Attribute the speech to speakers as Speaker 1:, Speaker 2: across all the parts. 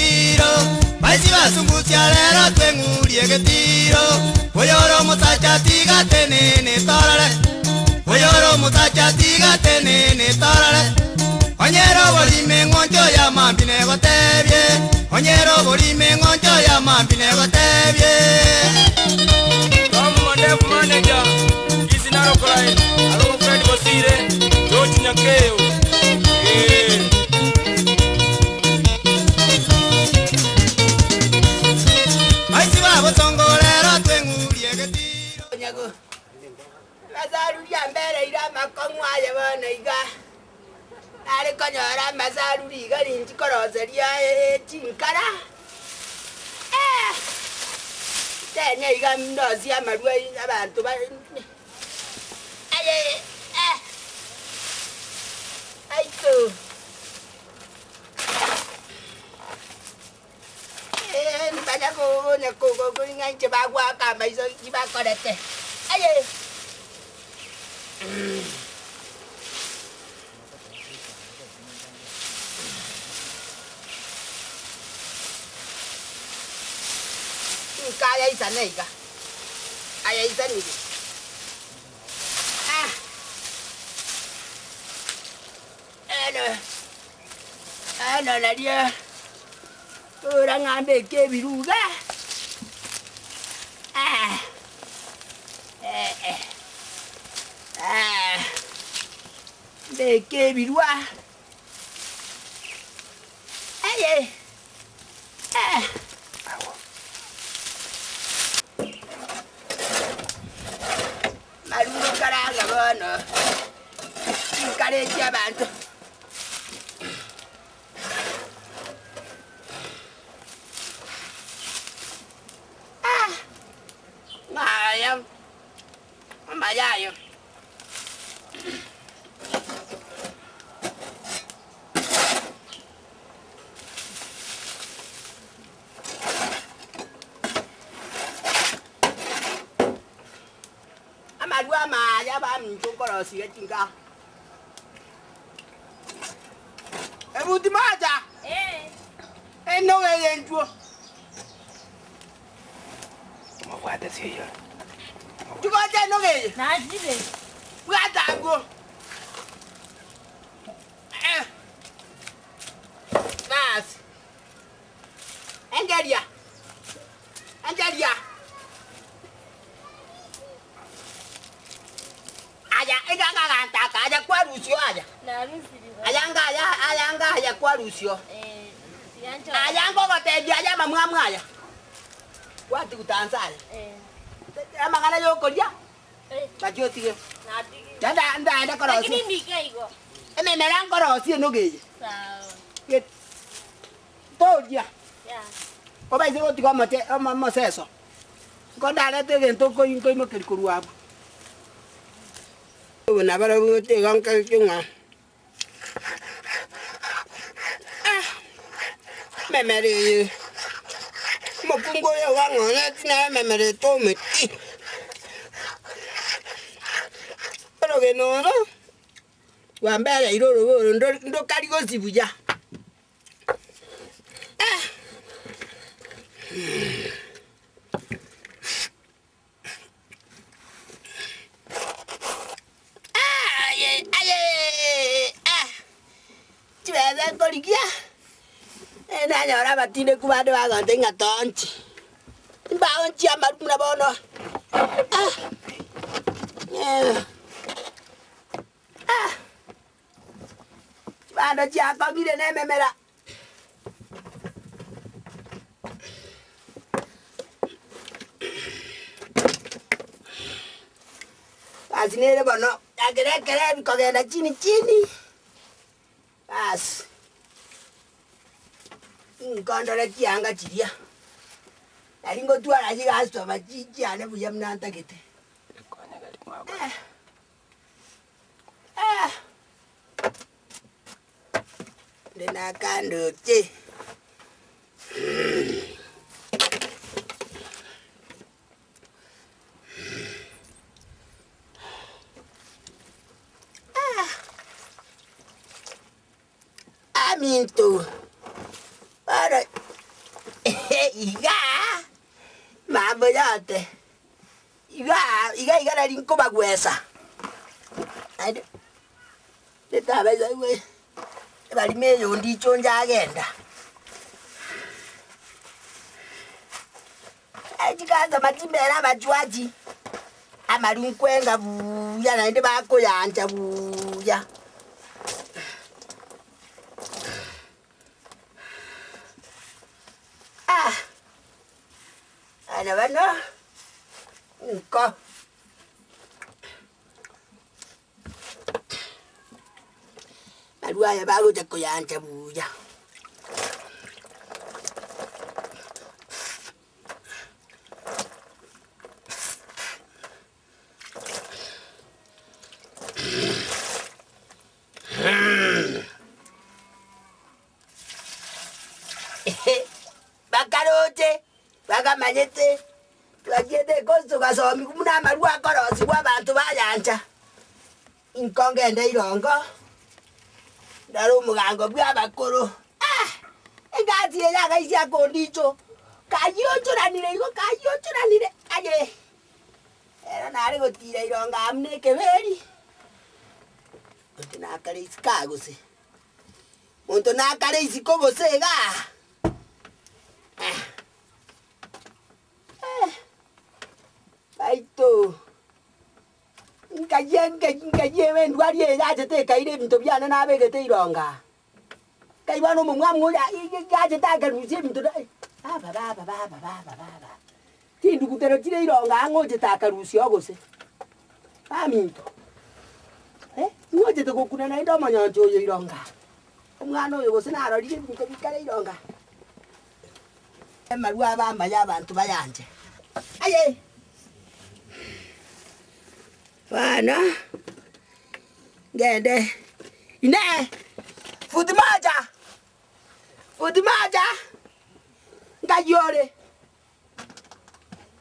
Speaker 1: egetiro, Baisi basungusia rero tweng'urie egetiro, Oyore omosacha tiga atenene torore, Oyore omosacha tiga atenene torore, Onye ere oborimo eng'oncho ya mambia negotebie, Onye ere oborimo eng'oncho ya mambia negotebie.
Speaker 2: Tom Mandevu Manager, Kisii Narok Line, Arogo Fred Bosire, George Nyakeo. Eh.
Speaker 1: Baisi babosongo rero tweng'urie egetiro.
Speaker 3: Onyago, Amasaru riambereire amakong'u aye bono iga, nare konyora amasaru riga rinchi koroseria chinkara, eh, tenya iga ndosie amarwa abanto ba aye eh, aito. Eh, mbanya konya ng'a inche bagwaka amaiso inki bakorete. Aye. Nkaya isane iga. Aya isanire. Ah. Eno, eno nario ora ng'a mbeke ebiruga, ah, eh, eh, ah, mbeke ebirwa, aye, ah. Maruro karanga bono, chinkara echi abanto. Ah, ng'aya amaya ayo. Amarwa amaya abaminto nkorosiga chinka. Ebuti mocha, enoga eye inchuo.
Speaker 4: Omobwate ase oyio ore.
Speaker 3: Chigocha enoga eye.
Speaker 5: Nachire.
Speaker 3: Bwata abwo. Eh. Basi. Engeria, engeria. Aya, iga akaganto aka, aya kwarusio aya.
Speaker 5: Narusirie.
Speaker 3: Aya ngaya, aya ngaya kwarusio.
Speaker 5: Eh, tiga nchore.
Speaker 3: Aya nkogotebia aya amamwamu aya. Gwatiguta nse aya.
Speaker 5: Eh.
Speaker 3: Amang'ana yokoria,
Speaker 5: Eh.
Speaker 3: gachia otige.
Speaker 5: Natigire.
Speaker 3: Tanda ndaenda korosia.
Speaker 5: Lakini ndike igo.
Speaker 3: Ememera nkorosia enoga eye.
Speaker 5: Sawa.
Speaker 3: Get- Toria,
Speaker 5: Yeah.
Speaker 3: obaise gotiga omoche omo omoseso, nko ndarete egento nkoi nkoimokeria korwa abwo. Obo nabarabwo tiga nkaike ng'a ah, ememera eye, omokungu oyo iga ang'oneti nere ememera etometi. Orogena oro, rwambereire orobe oro ndori ndokari gosi buya. Aye, aye, ah. Chibesa nkorigia, eh, nanyora abatindeku bande bagontebia ng'a toonchi, mbaonchi amaru buna bono, ah, eh, ah. Chibando chiakong'ire na ememera. Gasi nere bono, ekero ekerebi kogenda chini chini, basi, nkondore chianga chiria, nari ngotwara chigastoma chi chiane buya buna ntagete. Eh. Eh. Inde nakandoche. Ah. Aminto. Bono. Igaa, mambo yote, igaa iga iga nari nkobagwesa, naende netabaisa gwe ebarimo eyonde ichonche agenda. Chikasoma chimbere abachwachi, amaru nkwenga buuya naende bakoyancha buuya. Ah, ana bano nko. Barwa aya bagocha koyancha buya. Bakaroche, bakamanyete, twachiete ekosi togasomigwa buna amarwa akorosigwa abanto bayancha. Inko ngende irongo, ndore omogango bwa abakoro, ah! Egasi eye yagaisia akondicho, kayiochoranire igo kayiochoranire, aye! Ero nare gotira irongo aa buna ekeberi, gose nakare isiko aa gose. Monto nakare isiko gose igaa, eh, eh, baito. Nkayia nkayia endwari eye yachete ekaira ebinto biane nabegete irongo aa. Nkaigwa nomomwamu oyo yachete akarusia ebinto na baba baba baba baba baba, chindugutero chire irongo aa ng'ochete akarusia oo gose, baminto eh, ng'ochete gokuna naende omonyoncho oyo irongo aa, omwana oyo gose narorire ebinto bikare irongo aa. Amarwa abe amaya abanto bayanche. Aye! Bono ngende Inee! Futi moja! Futi moja! Ngayia ore?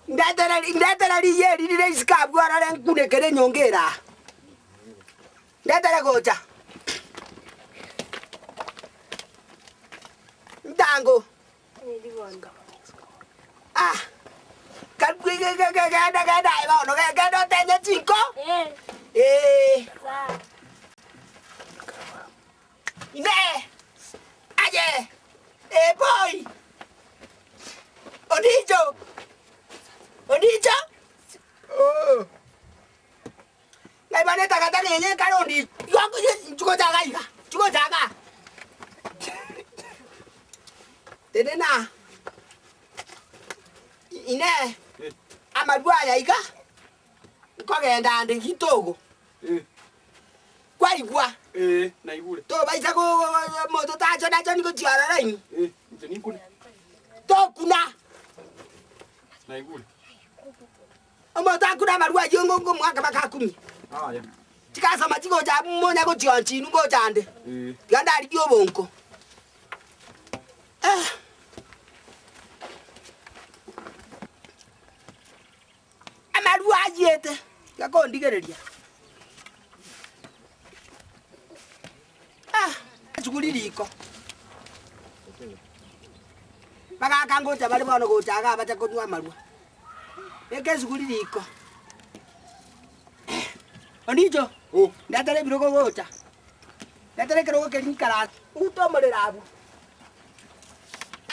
Speaker 3: Ndetere ndetere riiyo eri rire isiko abwo orore nkunekere enyongo ere aa. Ndetere gocha. Ntango. Ah, karue ge- ge- ge- genda genda aye bono ge- genda otenye chinko. Eh. Inee! Aye, eh boy! Onicho! Onicho! Oh. Ngai bono etakataka eye ekare Ondicho. Igo nchigochaka iga, nchigochaka. Tenena. Inee! Amarwa aya iga, nkogenda ande gitogo. Kwaigwa?
Speaker 2: Ee, naigure.
Speaker 3: Tobaisa omonto tachonachoni gochia ororo inwe.
Speaker 2: Ee, inche ninkune.
Speaker 3: Tokuna.
Speaker 2: Naigure.
Speaker 3: Omonto akune amarwa ayio ngomoaka bakakumia.
Speaker 2: Aya.
Speaker 3: Chikasoma chigocha monya gochioncha inwe ngocha ande.
Speaker 2: Ee.
Speaker 3: Tiga ndarigie obonko. Eh. Amarwa ayiete, tiga kondigereria. Ah, esuguri riko. Bagaka ngocha bare bono gocha iga bacha konywa amarwa. Beka esuguri riko. Ondicho, ndetere ebirogo gocha. Ndetere ekerogo keria nkaranse. Uta omorero abwo.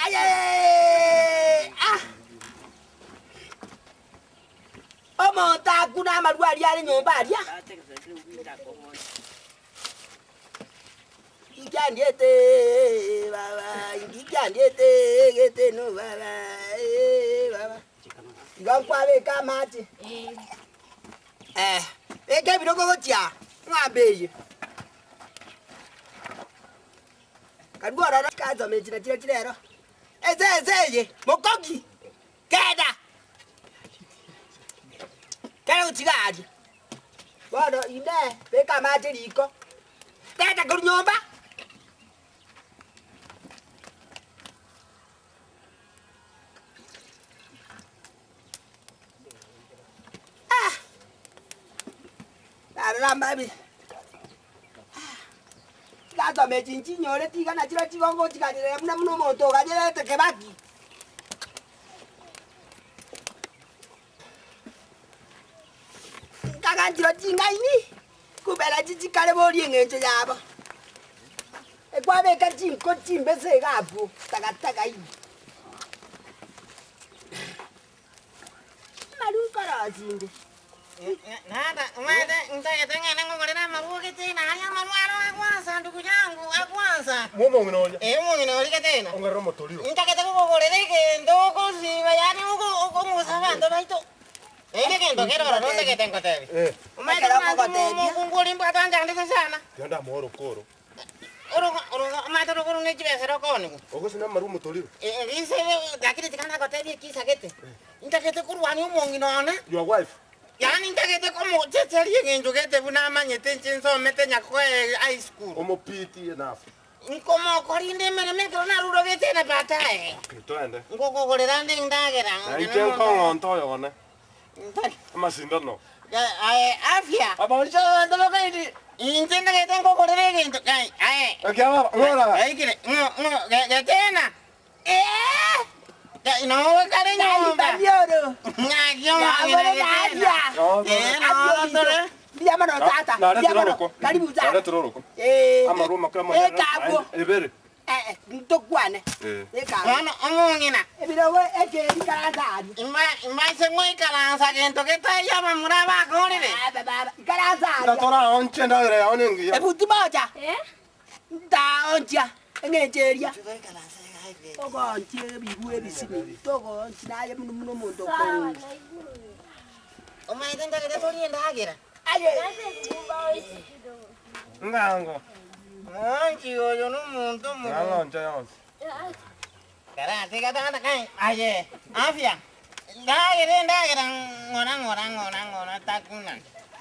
Speaker 3: Aye! Ah! Omonto akune amarwa aria are nyomba aria. Inkiandiete baba, inkiandiete geteno baba, eh baba. Igo nkwabeka amache. Eh, beka ebirogo gochia aa, eng'ombe eye. Karue ororo chikasoma echi nachio chirero. Ase ense eye, mokogi, genda! Kera gochia aria. Bono inee, beka amache riko, genda korwa nyomba. Ah! Narora amabi. Chigasoma echi nchinyore tiga nachirechio igo ngochiganyerera buna buna omonto oganyerete kebaki. Chinsaga nchiro ching'aini, kumbe nachi chikare boria eng'encho yabo. Ekwabeka chinko chimbese iga abwo, takataka ime. Amaru nkorosi inde.
Speaker 6: Tata, omanyete ntagete ng'ende nkogorere amarwa getena aria amarwa aro agwansa ndugu yangu, agwansa.
Speaker 7: Mw'omong'ina oria.
Speaker 6: Eh, omong'ina oria getena.
Speaker 7: Ong'erere omotoriro.
Speaker 6: Ntagete kogogorera egento okosiba yaani okong'usa abanto baito. Naende egento kere ororo ntagete ngotebi.
Speaker 7: Eh.
Speaker 6: Omanyete
Speaker 3: Ekero
Speaker 6: buna inche
Speaker 3: okogotebia.
Speaker 6: omokungu oria mbwate anchandete sana.
Speaker 7: Tiga ndamoe oroko oro.
Speaker 6: Orogo orogo omanyete orogo oro ne chibesa rokoonigwa.
Speaker 7: Ogose namarwa omotoriro.
Speaker 6: Eh, rinse lakini tiga nagotebia ekisa gete. Ntagete korwania omong'ina one.
Speaker 7: Your wife.
Speaker 6: Yaani ntagete komochecheria eng'encho gete buna amanyete inche nsomete nyakoe high school.
Speaker 7: Omopiti enough.
Speaker 6: Nkomokora inde emeremo ekero narure getena baadaye.
Speaker 7: Okay, toende.
Speaker 6: Nkokogorera nde endagera.
Speaker 7: Na inche nkong'onta oyo one. Amasindano.
Speaker 6: Aye afya.
Speaker 7: Abaocha abanto bakaidi.
Speaker 6: Inche ntagete nkogorera egento. Aye, aye.
Speaker 7: Ekia baba, ng'ora.
Speaker 6: Aikire, ng'o, ng'o, getena. Eh! No kare nyomba.
Speaker 3: Naimbamioro.
Speaker 6: Ng'aki omong'ina
Speaker 3: Nabore
Speaker 6: getena.
Speaker 3: nabia.
Speaker 6: Eh, no, tore.
Speaker 3: Mbuya mono tata. Mbuya mono. Karibu tata.
Speaker 7: Naretire oroko.
Speaker 3: Eh.
Speaker 7: Amarwa makere
Speaker 3: Ekabwo.
Speaker 7: Ebere.
Speaker 3: Eh, ntokwane.
Speaker 7: Eh.
Speaker 3: Ekabwo.
Speaker 6: Bono omong'ina.
Speaker 3: Ebirogo ekeri ikaransa aria.
Speaker 6: Imba imbaise ngoikaransa gento getaiyo abamura bakorire.
Speaker 3: Baba baba ikaransa aria.
Speaker 7: Tatora onche endagera yao nengiya.
Speaker 3: Ebuti moja.
Speaker 5: Eh?
Speaker 3: Ntaonchia eng'encho eria. Togoonchia ebibu ebisimi, togoonchia naye muno muno omonto
Speaker 5: Sawa,
Speaker 3: okorunga.
Speaker 5: naigure.
Speaker 6: Omanyete ntagete torie endagera.
Speaker 3: Aye,
Speaker 5: Sasa kumba oisi kidogo.
Speaker 7: Ng'ango.
Speaker 6: Omonchi oyo nomonto omobe.
Speaker 7: Ng'ang'oncha yonsi.
Speaker 6: Karatiga tata kai aye afya. Ndagera endagera ng'ora ng'ora ng'ora ng'ora takuna.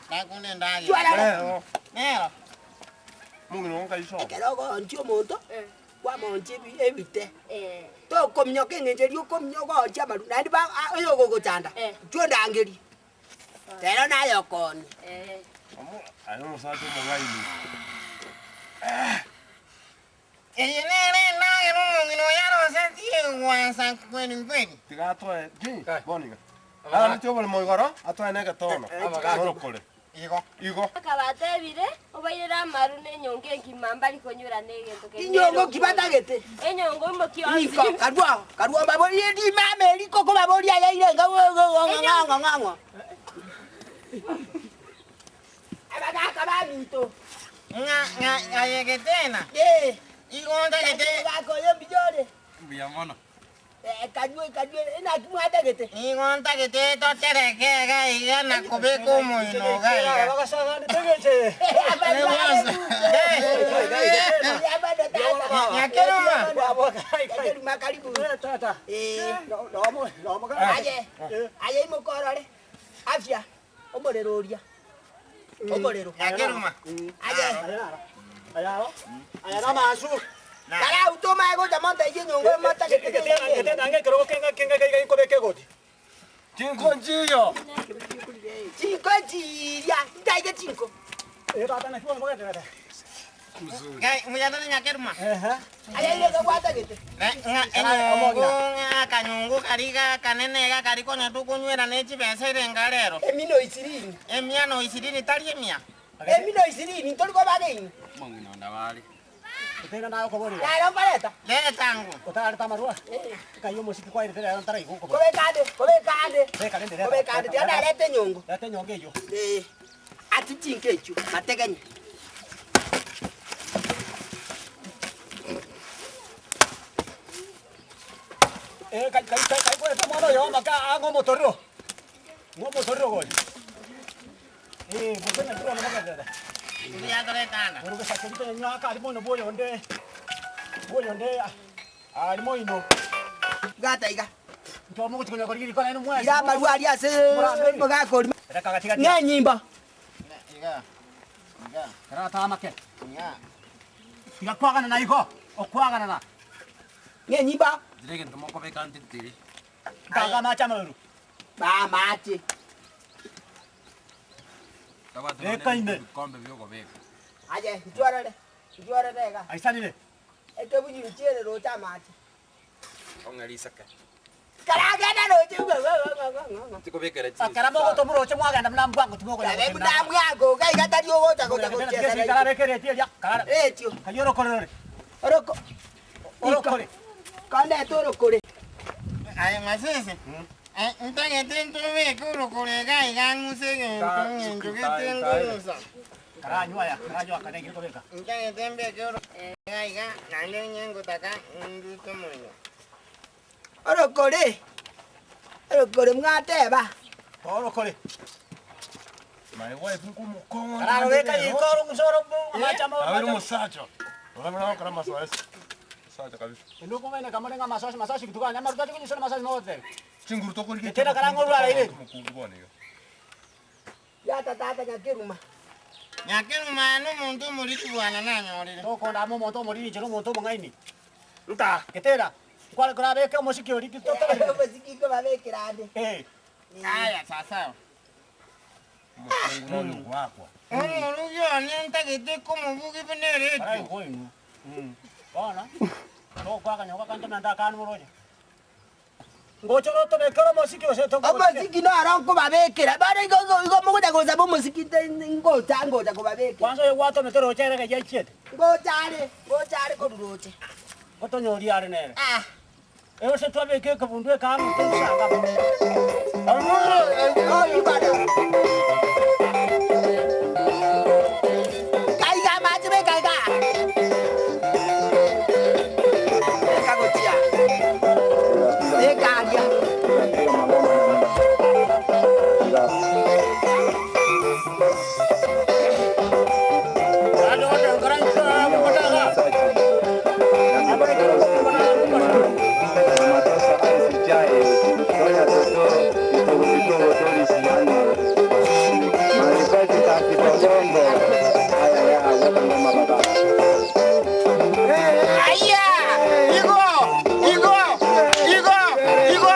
Speaker 6: Takuna endagera.
Speaker 3: chwarara.
Speaker 7: Nero.
Speaker 6: Nero.
Speaker 7: Mong'ina oo nkai sobo.
Speaker 3: Ekero ogoonchia omonto,
Speaker 5: Eh.
Speaker 3: kwamoonchia ebite.
Speaker 5: Eh.
Speaker 3: Tokominyoka eng'encho eria okominyoka ogoonchia amaru, naende ba oyo ogogochanda,
Speaker 5: Eh.
Speaker 3: intwe ondangerie. Rero naye okooni.
Speaker 5: Eh.
Speaker 7: Aye omosacha omong'aini.
Speaker 6: Eye nere endagera omong'ina oyo arosetie egwansa kweri kweri.
Speaker 7: Tiga atoe ki bono iga. Naraneti oboremo igoro atoe na egetono. Norokore.
Speaker 6: Igo.
Speaker 7: Igo.
Speaker 5: Akabatebire obairere amaru na enyongo engima mbari konyura na egento kende.
Speaker 3: Inyongo ki batagete?
Speaker 5: Enyongo imoki onsi.
Speaker 3: Riko, karwao, karwao baborie rimama eriko kobaboria yaire nga ng'ang'o ng'ang'o. Abagaka baminto.
Speaker 6: Ng'a ng'a aye getena.
Speaker 3: Eh,
Speaker 6: Igo ntagete.
Speaker 3: omogaka oyo mbuya ore.
Speaker 2: Mbuya mono.
Speaker 3: Eh, kanywe kanywe enaki mwatagete.
Speaker 6: Nigo ntagete totereke iga iga na kobeka omoino iga iga. Nyakeruma.
Speaker 3: Nyakeruma karibu. Eh. Aye, aye imoka orore. Afya, omorero oria. Omorero.
Speaker 6: Nyakeruma.
Speaker 3: Aye. Kara utomae gocha montegie enyongo motagete
Speaker 7: Chinko nchiyo.
Speaker 3: Chinko chiria, ntaige chinko.
Speaker 6: Gai muyatane nyakeruma.
Speaker 3: Aye ile gwatagete.
Speaker 6: Ng'a enyongo ng'a akanyongo kari gakanene iga kari konya tokonywera ne chibesa ere enga rero.
Speaker 3: Emino isirini.
Speaker 6: Emia no isirini tari emia.
Speaker 3: Emino isirini tori kobageini.
Speaker 2: Omong'ina onde bare.
Speaker 3: Rero nkoreta.
Speaker 6: Leta ngu.
Speaker 3: Kobeka ande, kobeka ande. Kobeka ande, tiga narete enyongo. Eh. Ati chinko echio, mategenye.
Speaker 6: Mbuya toretana.
Speaker 3: Gata iga. Ira amarwa aria ase omogaka oria. Ng'a enyimbo.
Speaker 6: Iga. Iga. Iga.
Speaker 3: Ng'a enyimbo.
Speaker 2: Ndire egento mokobeka ntitiri.
Speaker 3: Ba amache.
Speaker 2: Tabwate
Speaker 8: Beka
Speaker 2: nonye
Speaker 8: ime.
Speaker 2: ebikombe biokobeka.
Speaker 3: Aye, ntwarore. Ntwarore iga. Ekebuyu chiere roche amache.
Speaker 2: Ong'a risake.
Speaker 3: Karagenda roche
Speaker 2: Tikobekera chinsa.
Speaker 8: Akara mogotomoroche mwagenda buna mbwango timokonya
Speaker 3: Kabe buna mwango iga iga tari ogocha gocha gochesa
Speaker 8: Kara bekereti eria kara
Speaker 3: Retio.
Speaker 8: Kayo orokore rore.
Speaker 3: Oroko.
Speaker 8: Orokore.
Speaker 3: Kondete orokore.
Speaker 6: Aye masese. Ntagete ntobeke orokore iga iga ng'use egento ng'encho gete ng'usa.
Speaker 8: Karanywa aya, karanywa akane ngire kobeka.
Speaker 6: Ntagete mbeke orokore iga iga naende onye ngotaka ndute omonyo.
Speaker 3: Orokore. Orokore mwateba.
Speaker 8: Orokore.
Speaker 7: My wife nkomokong'o.
Speaker 8: Kararobeka riko orong'use oro amache amo.
Speaker 7: Abere omosacha. Orabona gokora amasoesi. Omosacha kabisa.
Speaker 8: Endo komene kamore ng'a amasoesi masoesi kituganya amaruta chikunyisana masoesi mogotebe.
Speaker 7: Chinguru tokorigia.
Speaker 8: Getera karang'orwa araire.
Speaker 7: Omokungu bono iga.
Speaker 3: Yata tata Nyakeruma.
Speaker 6: Nyakeruma nomonto omoriti bwana nanyorire.
Speaker 8: Tokonda amo omonto omoriri inche nomonto omong'aini.
Speaker 7: Nta.
Speaker 8: Getera, kware korabeke omosiki oria titotoberete.
Speaker 3: Omosiki nkobabekera ande.
Speaker 8: Eh.
Speaker 6: Aya sasawa.
Speaker 7: Omokungu noyo ogwakwa.
Speaker 6: Omorugi one ntagete komobugi buna eredio.
Speaker 8: Karaigwa inwe. Bono, tokwaka nyoka kante naende akani moroche. Ngocha orotobekere omosiki gose tokogotiga?
Speaker 3: Omosiki noro nkobabekera bono igo igo igo mogocha gosaba omosiki nte ngocha ngocha kobabekera.
Speaker 8: Kwanza oyo gwatomete roche ere riria aichiete.
Speaker 3: Ngocha are, ngocha are korwa roche.
Speaker 8: Ngotonyoria are nere.
Speaker 3: Ah.
Speaker 8: Gose twabeka ekebundu ekaamo togisanga amo.
Speaker 3: Oyio bana. Kaiga amache beka igaa. Beka gochia. Beka aria.
Speaker 6: Aya! Igo! Igo! Igo! Igo! Igo!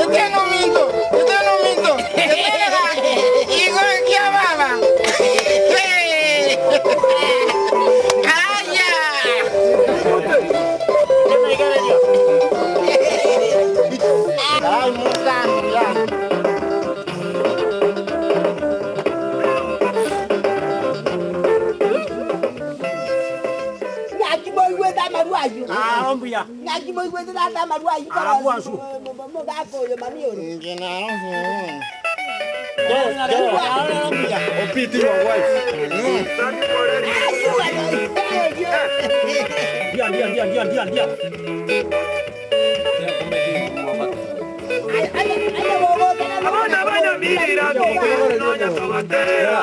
Speaker 6: Ete nominto! Ete nominto! Igo ekia baba! Hey! Aya! Ay, musa, ya.
Speaker 3: Ng'aki moigwete amarwa ayio.
Speaker 8: Ah, mbuya.
Speaker 3: Ng'aki moigwete tata amarwa ayio
Speaker 8: Ah, bwansu.
Speaker 3: Mogaka oyo mami oro.
Speaker 6: Nje naroho.
Speaker 7: Opiti your wife.
Speaker 3: Ayio ayo.
Speaker 8: Ndia, ndia, ndia, ndia, ndia, ndia.
Speaker 9: Abana banyamirira nonya tobatera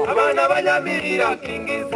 Speaker 9: abana banyamirira kingisi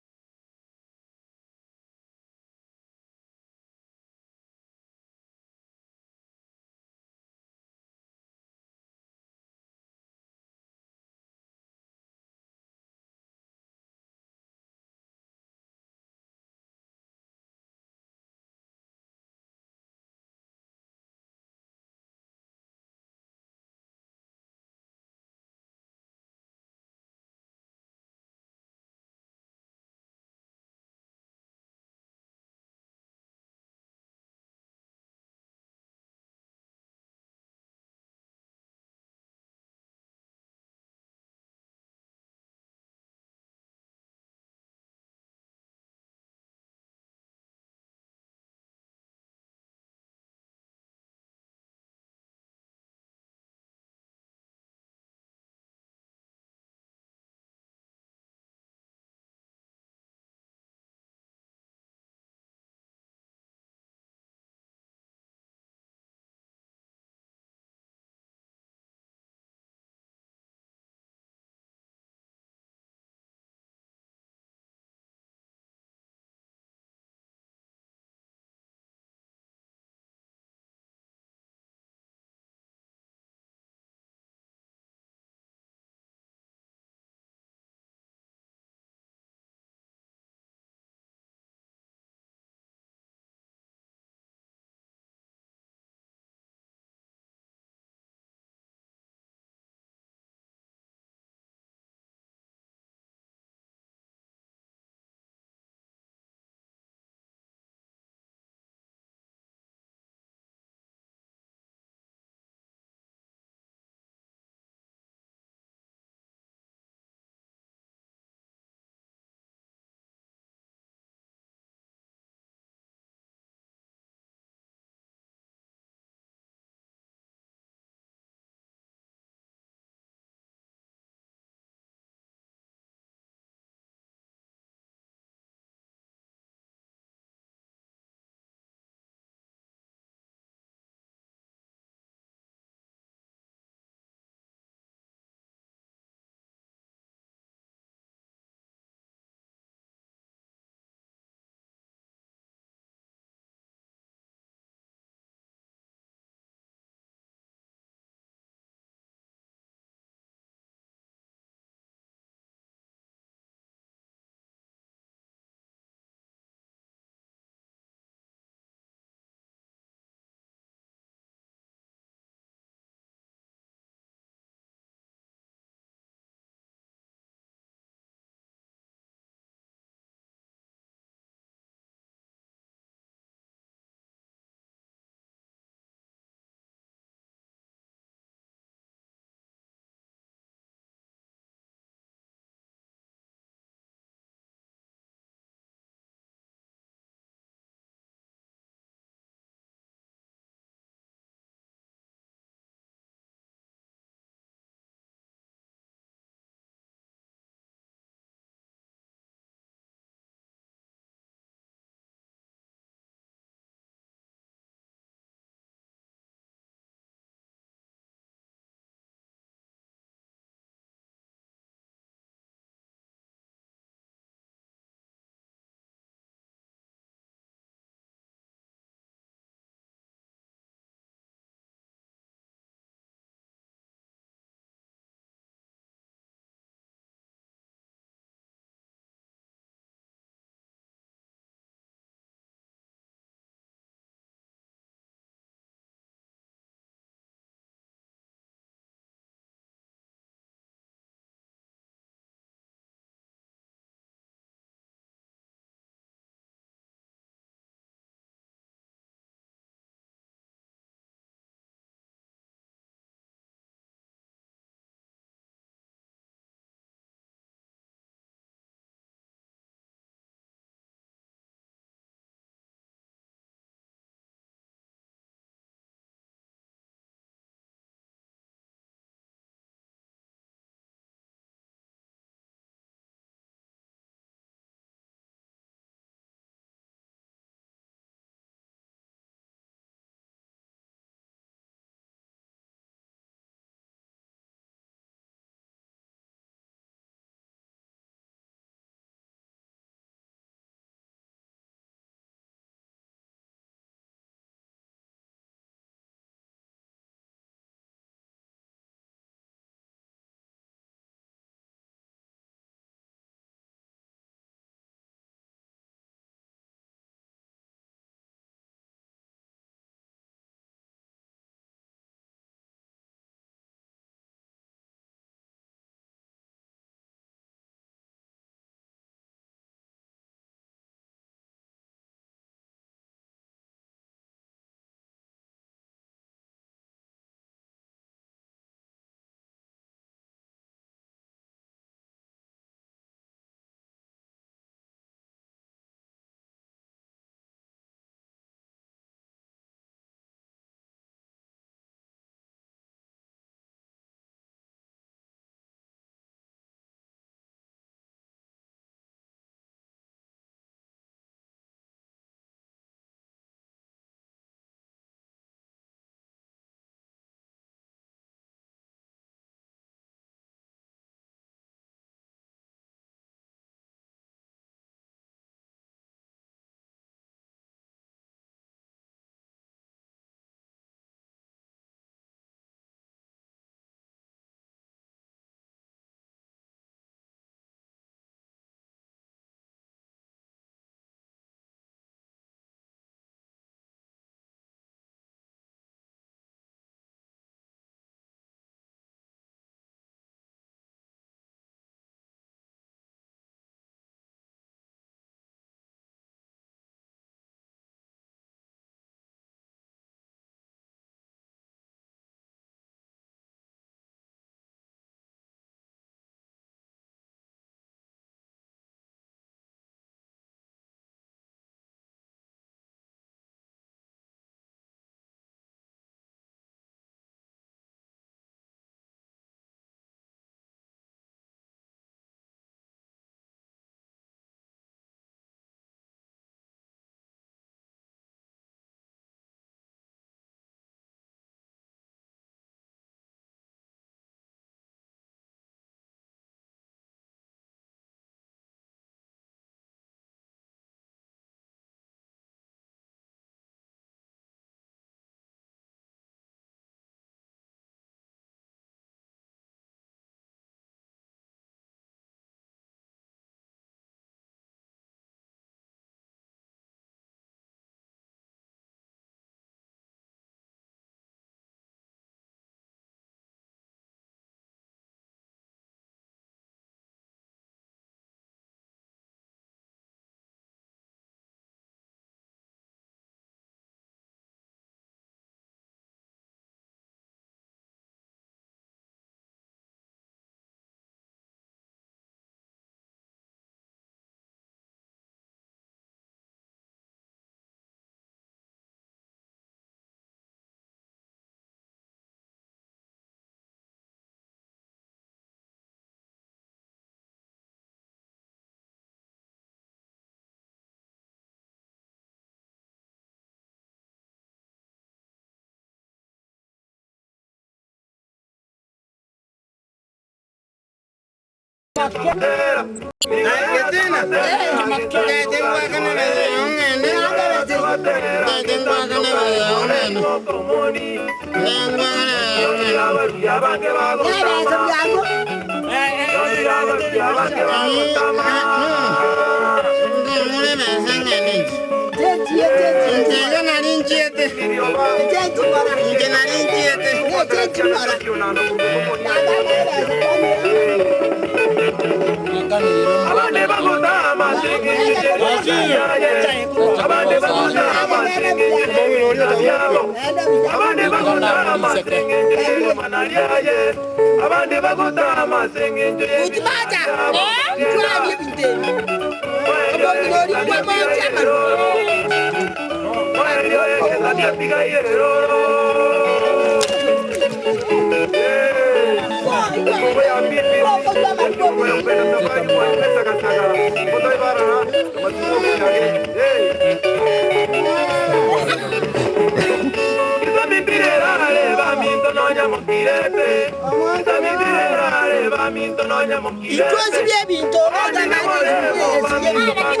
Speaker 3: Intwe nsibie ebinto sibia ebinto ebinto ebio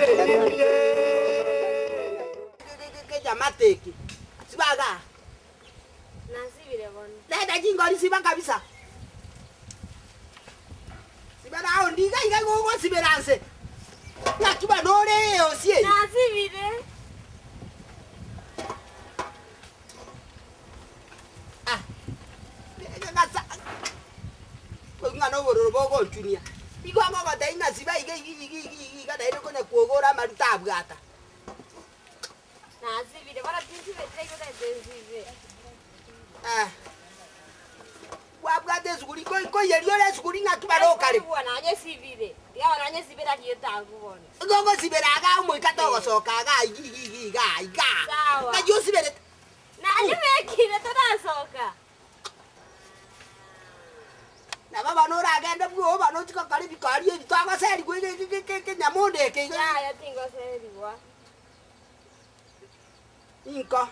Speaker 3: oire nyomba. Kejamate eke sibaga
Speaker 5: Nasibire bono.
Speaker 3: leta chingori siba kabisa sibera aho ndiga iga gogosibera nse ng'aki bana ore eosi eye.
Speaker 5: Nasibire.
Speaker 3: Ng'ana obororo bogonchunia igo ngogotebia ng'a siba iga iga iga iga iga iga naende konya kwogora amaruta abwata.
Speaker 5: Nasibire bono tinsibete igo tete nsibe.
Speaker 3: Ah. Kwabwata esuguri ko koiyeria ore esuguri ng'aki bana okare.
Speaker 5: Bwana nanyesibire. Tiga bono nanyesibire arieta bono.
Speaker 3: Igo ogosibera iga omoika togosoka iga iga iga iga iga iga.
Speaker 5: Sawa.
Speaker 3: Ng'aki osiberete.
Speaker 5: Nanyebekire torasoka.
Speaker 3: Nabo bono oragende bwogo bono ochie gokora ebikori ebi twagoserigwa iga iga iga ekenyamunde eke iga.
Speaker 5: Yaya tingoserigwa.
Speaker 3: Inko,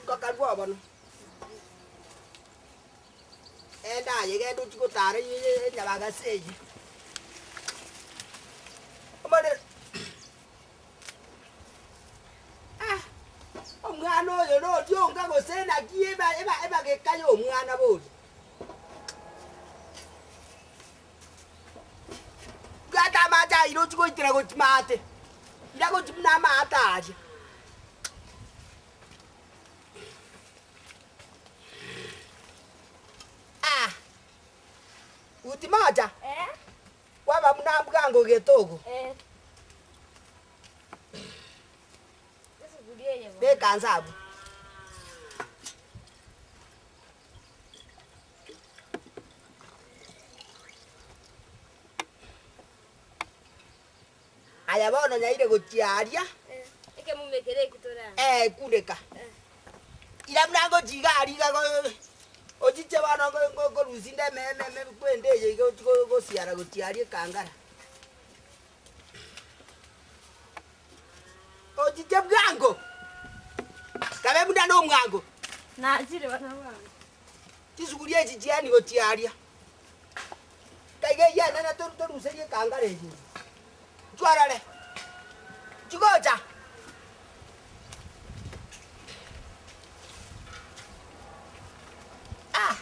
Speaker 3: inko karue obono. Enda aye genda ochie gotara enyabagasi eye. Omore ah, omwana oyo noria onga gose naki eba eba ebageka ya omwana bori. Bwata amache aye ochie goitera gochia maate, ira gochia buna amaate aria. Ah, uti moja
Speaker 5: Eh?
Speaker 3: kwaba buna mbwango getogo
Speaker 5: Eh. Esuguri eye bono.
Speaker 3: beka nse abwo. Aya bono nyaire gochia aria.
Speaker 5: Ekemume kere ekitora.
Speaker 3: Eh, kuneka. Ira buna ngochia iga aria iga ochiche bono nkorusia inde eme eme eme kwende eye iga ochie gosiara gochia aria ekangara. Ochiche bwango, kabe buna na omwango.
Speaker 5: Nachire bono bwango.
Speaker 3: Chisuguri echi chiani gochia aria. Kaiga eyio enene toruserie ekangara eye ime. Nchwarore, nchigocha. Ah,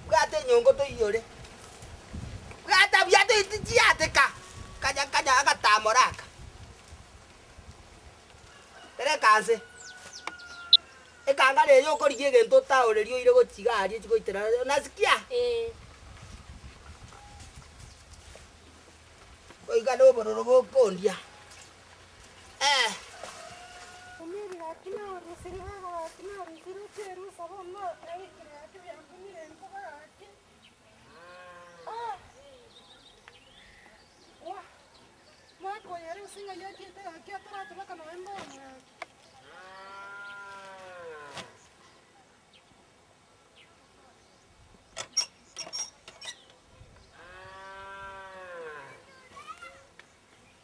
Speaker 3: bwata enyongo toiyore, bwata buya tichiateka, kanya kanya agatamora aka. Tereka. Ikaranse. Ekangara eye okorigia egento otaorerie oire gochia iga aria chigoitera nasikia?
Speaker 5: Ee.
Speaker 3: Goika nobororo bokondia. Eh.
Speaker 10: Omiri gaki narusire baba gaki narusire chierusa bono naikire gaki biankumire enkoba gaki ah wah nakoyerusia ng'ai achiete gaki ataratobeka nonya mbono gaki.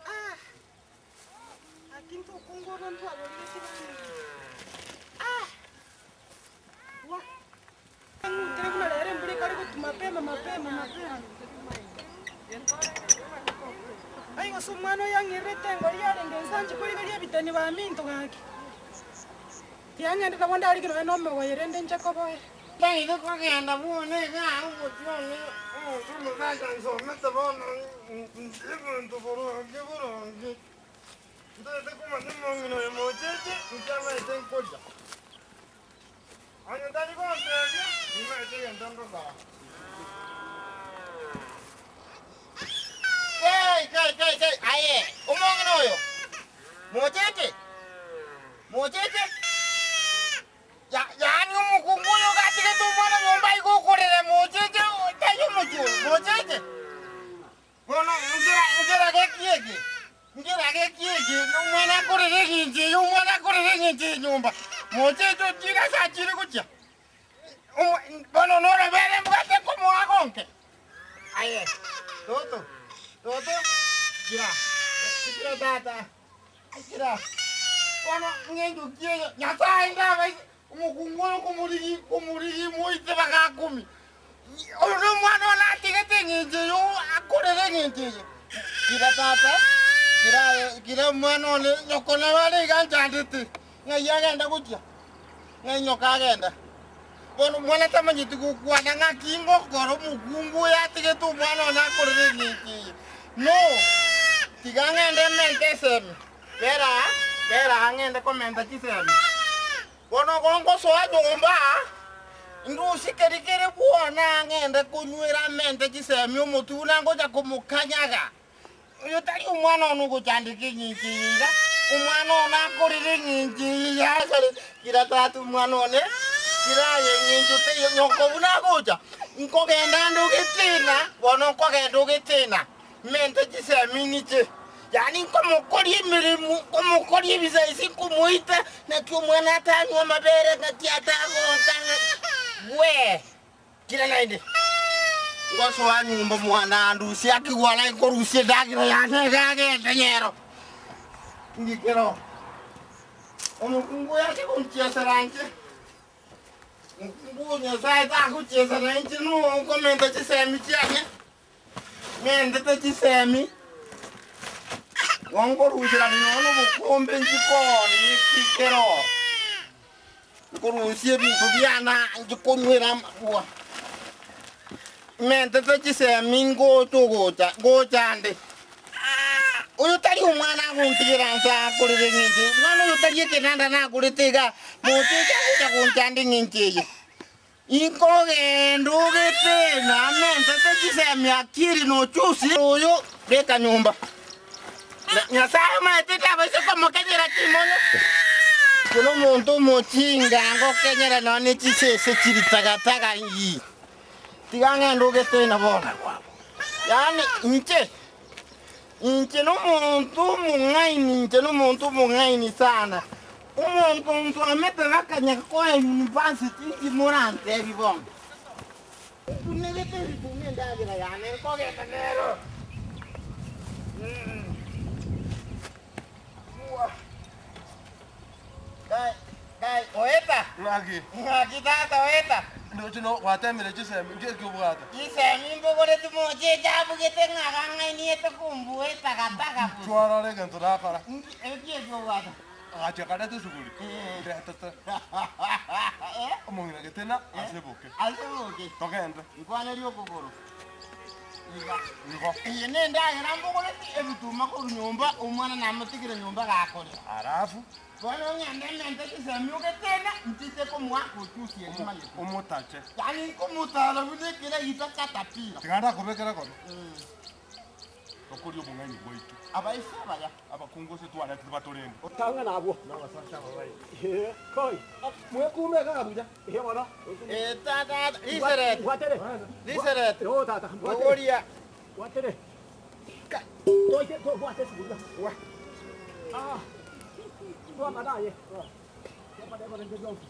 Speaker 10: Ah! Gaki ntokungu obo ntwaborigetie bamino. Ah! Wah! Ng'utere buna rero embura ekare gotwa mapema mapema mapema. Ai gose omwana oyo ang'irerete engori yarenge inse anche korigeria ebiteni baminto gaki. Tiang'ende nabo ndarige nonya na omogoye rende inche koboera.
Speaker 6: Ntaete kogenda bwone iga omochie one omonto omosacha nsomete bono ebinto boronge boronge. Ntaete komanya omong'ina oyo mocheche inche amaete nkoria. Onye tari gontebia, nimaete egento ngokora. Kai, kai, kai, kai, aye, omong'ina oyo, mocheche, mocheche. Ya- yaani omokungu oyo gatigete omwana nyomba igo okorera mocheche tari omochie oyo, mocheche. Bono nkera nkera geki eke, nkera geki eke, omwana akorere egento eye, omwana akorere egento eye nyomba, mocheche ochire ase achire gochia. Omo bono norobere mbwate komoa gonke. Aye, toto, toto, kira, kira tata, kira. Bono ng'encho ki eye, Nyasaye ndabaise, omokungu oyo komorigi komorigi moite bagakumi. Oyo nomwana one atigete eng'encho eye akorere eng'encho eye. Kira tata, kira aye, kira omwana one, nyoko nabo are iga anchandete, ng'ai agenda gochia? Ng'ai nyoko agenda? Bono omwana tamanyeti gokwana ng'aki ngokora omokungu oyo atigete omwana one akorere eng'encho eye. No, tiga ng'ende mente esemi, bera aa, bera aa ng'ende komenta chisemi. Bono gongosoa nyomba, ndusie keria kere bwona ng'ende konywera amente chisemi omotwe buna ngocha komokanyaga. Oyo tari omwana one ogochandeka eng'encho eye iga, omwana one akorire eng'encho eye yasare. Kira tata omwana one, kira aye eng'encho teiyo, nyoko buna agocha, nkogenda ande ogetina, bono nkogenda ogetina. Mente chisemi inche, yaani nkomokoria emeremo, nkomokoria ebisaisi, nkomoita, naki omwana atanywa amabere, naki atagonta, ng'aki wee! Kira naende, ngosoa nyomba mwana andusie akigwara nkorusia endagera yane iga agende nyero. Ngikero, omokungu oyo ache gonchiesera inche. Omokungu oyo Nyasaye tagochiesera inche noyo okomenta chisemi chiane. Ng'endete chisemi, nkoruserania nonya nobokombe nchikoni ekero nkorusia ebinto biane nchikonywera amarwa. Ng'entete chisemi ngocha ogocha ngocha nde, oyo tari omwana agontigera nse akorere eng'encho eye, omwana oyo tari ekenanda nagorete igaa, mocheche agocha gonchanda eng'encho eye. Inkogenda ogetena mentete chisemi akili na uchusi oyo beka nyomba. Nyasaye omanyete tabaise komokenyera chimonyo. Buna omonto omochinga ngokenyera nonya ne chisese chiri tagataga ii. Tiga ng'ende ogetena bono. Yaani inche, inche nomonto omong'aini, inche nomonto omong'aini sana. Omonto onsomete bakanya koa university inki morantebi bono? Ntunegete ebituma endagera yane nkogenda nero. Kai, kai, oeta.
Speaker 7: Ng'aki?
Speaker 6: Ng'aki tata oeta.
Speaker 7: Ndoche no gwatemire chisemi, nki eki obwate?
Speaker 6: Chisemi mbogoreti moche echabugete ng'a gang'ainiete kombua etagataga bosa.
Speaker 7: Twarora egento nakora.
Speaker 6: Nki eki eki obwate?
Speaker 7: Agachia akareta esuguri, ndetete omong'ina getena ase eboke.
Speaker 6: Ase eboke.
Speaker 7: Togende.
Speaker 6: Nkwanerie okogoro. Iga.
Speaker 7: Igo.
Speaker 6: Eye nendagera mbogoreti ebituma korwa nyomba, omwana namotigire nyomba gakoria.
Speaker 7: Alafu.
Speaker 6: Bono ng'ende mente chisemi ogetena, nchiche komoaka ochusi eria manyete.
Speaker 7: Omotache.
Speaker 6: Yaani nkomotara buna ekeragita catapila.
Speaker 7: Tiga ndakobekera kobe. Tokoria obong'aini bwaito.
Speaker 6: Abaise abaya.
Speaker 7: Abakungu ase twaretire batorende.
Speaker 8: Otang'ana abwo.
Speaker 7: Nabasacha aba baito.
Speaker 8: Ee, koi.
Speaker 7: Mwekume iga buya.
Speaker 8: Ee bono.
Speaker 6: Ee tata, riserete.
Speaker 8: Bwatere.
Speaker 6: Riserete.
Speaker 8: Oo tata, bwatere.
Speaker 6: Bogoria.
Speaker 8: Bwatere. Toite tobwate esuguria. Ah. Twamana aye. Twamana ebirenge bionsi.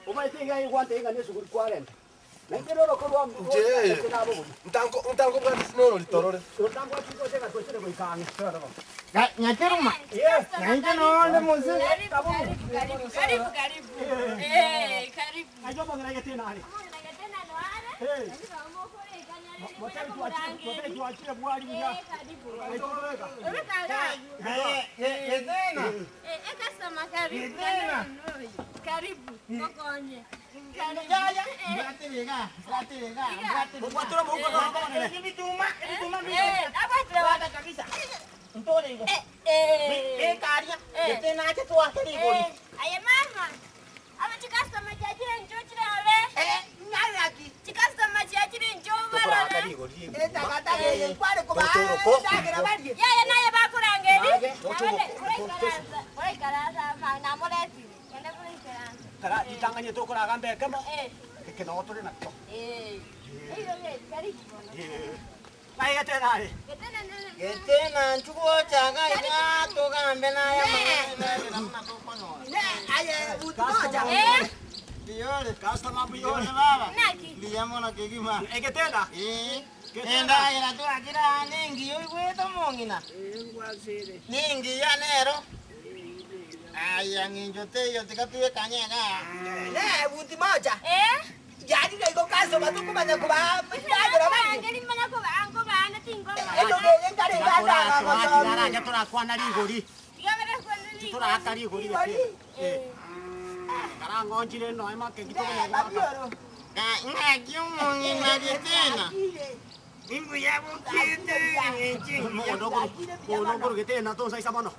Speaker 8: Omanyete iga igwante ing'ana esuguri kwarenta.
Speaker 7: Inche ntango bwate sinoro ritorore.
Speaker 6: Nyakeruma. Nainche nonde mose.
Speaker 5: Karibu, karibu, karibu, karibu. Eh, karibu. Tena noare. Karibu. Urukanga.
Speaker 6: Getena.
Speaker 5: Eh, eh, customer karibu.
Speaker 6: Tena.
Speaker 5: Karibu. Kokonye. Karibu.
Speaker 6: Yaya. Bwatire iga, bwatire iga, bwatire iga. Ebituma, ebituma
Speaker 5: Eh, abatire wa
Speaker 6: Bwata kabisa. Ntore igo.
Speaker 5: Eh.
Speaker 6: Ekaria.
Speaker 5: Eh.
Speaker 6: Getena ache twake rigori.
Speaker 5: Eh, aye mama. Aba chikastoma chiachire ncho chirore.
Speaker 3: Nyaraki.
Speaker 5: Chikastoma chiachire ncho barore.
Speaker 3: Etakataka eye nkware kobaa barie.
Speaker 5: Yaya naye bakurangeri. Muraikaransa namuretire. Ende muraikaransa.
Speaker 8: Ritang'ani tokoraga mbekemo
Speaker 5: Eh.
Speaker 8: eke noo tore nakio.
Speaker 5: Eh. Eyo karibu bono.
Speaker 8: Naye getena are.
Speaker 5: Getena nene.
Speaker 6: Getena nchugochaga iga tugambe naye amang'ana tokonyora.
Speaker 3: Ne aye buti moja.
Speaker 5: Eh,
Speaker 6: Mbiyore.
Speaker 8: Customer mbiyore.
Speaker 6: Mbiyore baba.
Speaker 5: naki.
Speaker 6: Mbuya mono kegima.
Speaker 8: Egetena.
Speaker 6: Eh. Endagera twakira ningiya oigwete omong'ina. Ningiya nero. Aya ng'incho teiyo tiga twekanye iga.
Speaker 3: Ne buti moja.
Speaker 5: Eh?
Speaker 3: Yari igo customer tukumanya kubaa ndagera barie.
Speaker 5: Ngeri manya ko ango bana tingo.
Speaker 3: Endo ngeye nkare ngadaga gosomi.
Speaker 8: Taraja torakwana rigori.
Speaker 5: Tigabere kwende
Speaker 8: Toraka rigori
Speaker 3: Rigori.
Speaker 8: Eh. Karang'onchire noe make
Speaker 3: Ne
Speaker 8: gitokonya
Speaker 3: babioro.
Speaker 6: Ng'aki omong'ina getena. Imbuya bokete ng'inchi.
Speaker 8: Mogondo nkoru getena tonsaisa mono.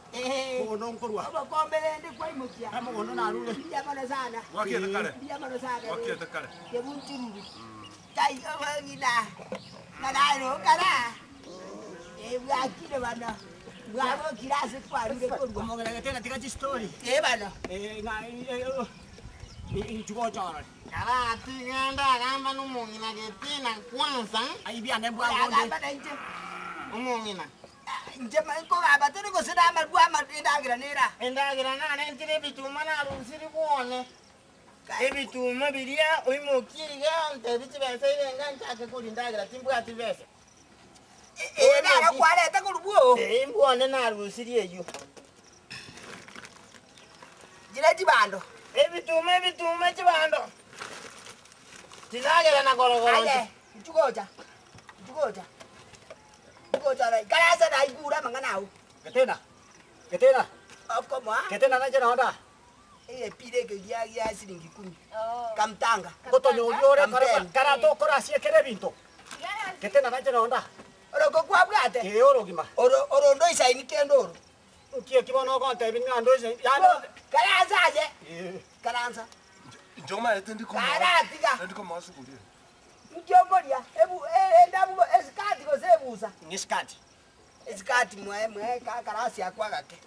Speaker 8: Mogondo nkorwa.
Speaker 3: Obokombe rende kwaimokia.
Speaker 8: Mogondo narure.
Speaker 3: Mbuya mono sana.
Speaker 7: Wakiete kare.
Speaker 3: Mbuya mono sana.
Speaker 7: Wakiete kare.
Speaker 3: Kebunchururu. Kai obang'ina. Nanairo kara. Eh bwakire bana. Bwabokire ase kwarure korwa.
Speaker 8: Omogera getena tiga chistori.
Speaker 3: Eh bana.
Speaker 8: Eh ng'a inchugochorore.
Speaker 6: Karatiga ndagamba nomong'ina getena kwanza.
Speaker 8: Ai biane mbwangonde.
Speaker 3: Agamba na inche.
Speaker 6: Omong'ina.
Speaker 3: Inche nkogamba tore gose namarwa endagera nera.
Speaker 6: Endagera narentire ebituma narusiri bwone. Ebituma biria oimokie iga ntebi chibesa irenga nchake koria ndagera timbwati besa.
Speaker 3: Eh naro kwarete korwa
Speaker 6: Eh mbwone narusirie eywo.
Speaker 3: Jire chibando.
Speaker 6: Ebituma ebituma chibando. Chindagera na gorogoro.
Speaker 3: Aye, nchugocha. Nchugocha. Nchugocha rai. Karasa na igura mang'ana ao.
Speaker 8: Getena. Getena.
Speaker 3: Okomoa.
Speaker 8: Getena nache nonda.
Speaker 3: Egepira eke gia gia siringi kumi.
Speaker 5: Oh.
Speaker 3: Kamtanga.
Speaker 8: Gotonyoria ore
Speaker 3: Kampeni.
Speaker 8: karatokora siekere ebinto. Getena nache nonda.
Speaker 3: Oroko kwabwate.
Speaker 8: Ee orogima.
Speaker 3: Oro orondo isaini kendo oro.
Speaker 8: Nkie kibono ogontebi ng'a ndoise. Yani
Speaker 3: Karansa aye.
Speaker 8: Eh.
Speaker 3: Karansa.
Speaker 7: Inche omaete ndikomoa.
Speaker 3: Karatiga.
Speaker 7: Ndikomoa suguri.
Speaker 3: Nkiokoria. Ebu endabu esikati gose ebusa.
Speaker 8: Ngisikati.
Speaker 3: Esikati mwe mwe ka karasi akwa gake.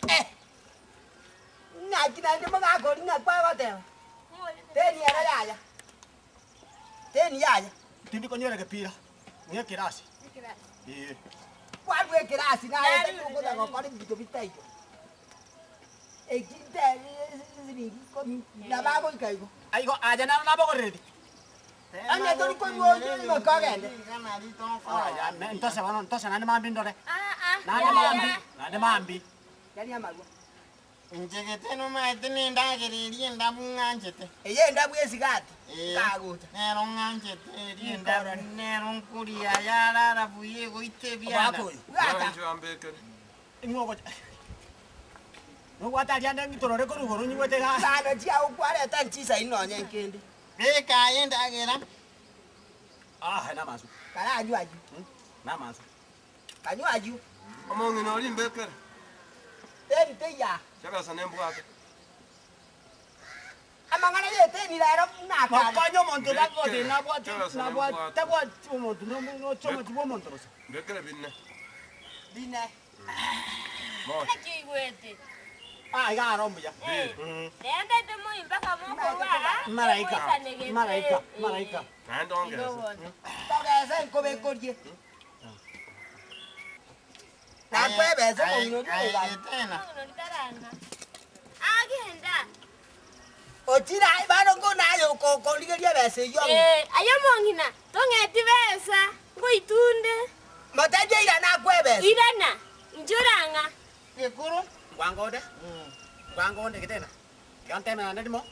Speaker 3: Eh. Ng'aki naende mogakori ng'a kwagoteba. Teni era yaya. Teni yaya.
Speaker 8: Tindi konyora gepira. Ng'ekirasi. Eh.
Speaker 3: Kwarwa ekirasi naye tukoza gokora ebinto bitaiyo. Ekinte siringi ikomi nabagoika igo.
Speaker 8: Aigo aja naro nabogoreri.
Speaker 3: Onye tori konywa oyo ng'okogende.
Speaker 8: Aya, ntose bono ntose nande mambi ndore.
Speaker 5: Ah ah.
Speaker 8: Nande mambi. Nande mambi.
Speaker 3: Yari amarwa.
Speaker 6: Inche getena omaete nendagera eria endabu ng'anchete.
Speaker 3: Eye endabu esigati.
Speaker 6: Eh.
Speaker 3: Kagocha.
Speaker 6: Nero ng'anchete eria endabu nero nkoria yarara buya egoita ebianda.
Speaker 3: Bwata.
Speaker 7: Inche ambekere.
Speaker 8: Ing'ogo. Nobwate aria ande ngitorore korwa igoro nyigwete igaa.
Speaker 3: Chibando chiao kwareta nchisaini nonye nkende.
Speaker 6: Beka aye endagera.
Speaker 8: Ah, namasu.
Speaker 3: Karanywe ayio.
Speaker 8: Namasu.
Speaker 3: Kanywe ayio.
Speaker 7: Omong'ina oria imbekere.
Speaker 3: Teni teiyo.
Speaker 7: Chebesa nembwate.
Speaker 3: Amang'ana y'eteni rero buna akare.
Speaker 8: Mokonye omonto tabwati nabwati nabwati tabwati omonto noche omochi bw'omonto bosa.
Speaker 7: Mbekere bine.
Speaker 3: Bine.
Speaker 7: Moja.
Speaker 5: Naki oigwete?
Speaker 8: Ah, iga aro mbuya.
Speaker 5: Naende moi mpaka mokorwa
Speaker 8: Malaika, malaika, malaika.
Speaker 7: Naende ongese.
Speaker 3: Togese nkobekorie. Nakwebese omong'ina oria oigane.
Speaker 6: Tena.
Speaker 5: Agenda.
Speaker 3: Ochire aye bono ng'o naye okorigeria ebesa eyio ong'e.
Speaker 5: Eh, aye omong'ina, tong'eti besa, ngoitunde.
Speaker 3: Motebie irana akwe ebesa.
Speaker 5: Irana, inche orang'a.
Speaker 6: Gekuru.
Speaker 8: Ngwangonde, ngwangonde gete na. Tiga nteme naende rimo,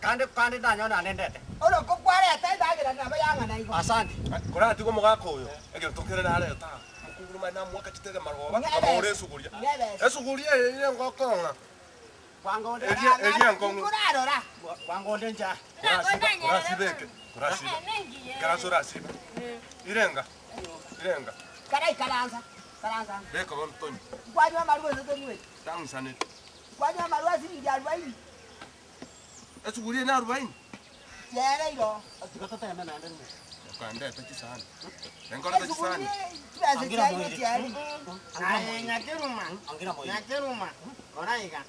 Speaker 8: kande kande ndanyore naende ndete.
Speaker 3: Oroko kwareta endagera nabo yang'ana igo.
Speaker 8: Asante.
Speaker 7: Koratiga omogaka oyo, egento kere nareta aa, omokunguru mani namoaka chitege marogoba, nkamogora esuguria. Esuguria eye ere ngokong'a.
Speaker 8: Kwangonde.
Speaker 7: Eria eria enkong'u.
Speaker 3: Nkorarora.
Speaker 8: Kwangonde ncha.
Speaker 7: Korasiba, korasiba eke, korasiba. Ikaransa orasibe. Irenga, irenga.
Speaker 3: Kara ikaransa, karansa.
Speaker 7: Beka bono tonywe.
Speaker 3: Nkwanywa amarwa gose tonyweti?
Speaker 7: Tang'usaneti.
Speaker 3: Nkwanywa amarwa asiringi arubaini.
Speaker 7: Esuguria eye na arubaini?
Speaker 3: Chiere iro.
Speaker 8: Tiga toteme naende rimo.
Speaker 7: Okandete chisani. Enkorete chisani.
Speaker 3: Chibesa chiaino chiari.
Speaker 6: Aye Nyakeruma, Nyakeruma, rora iga.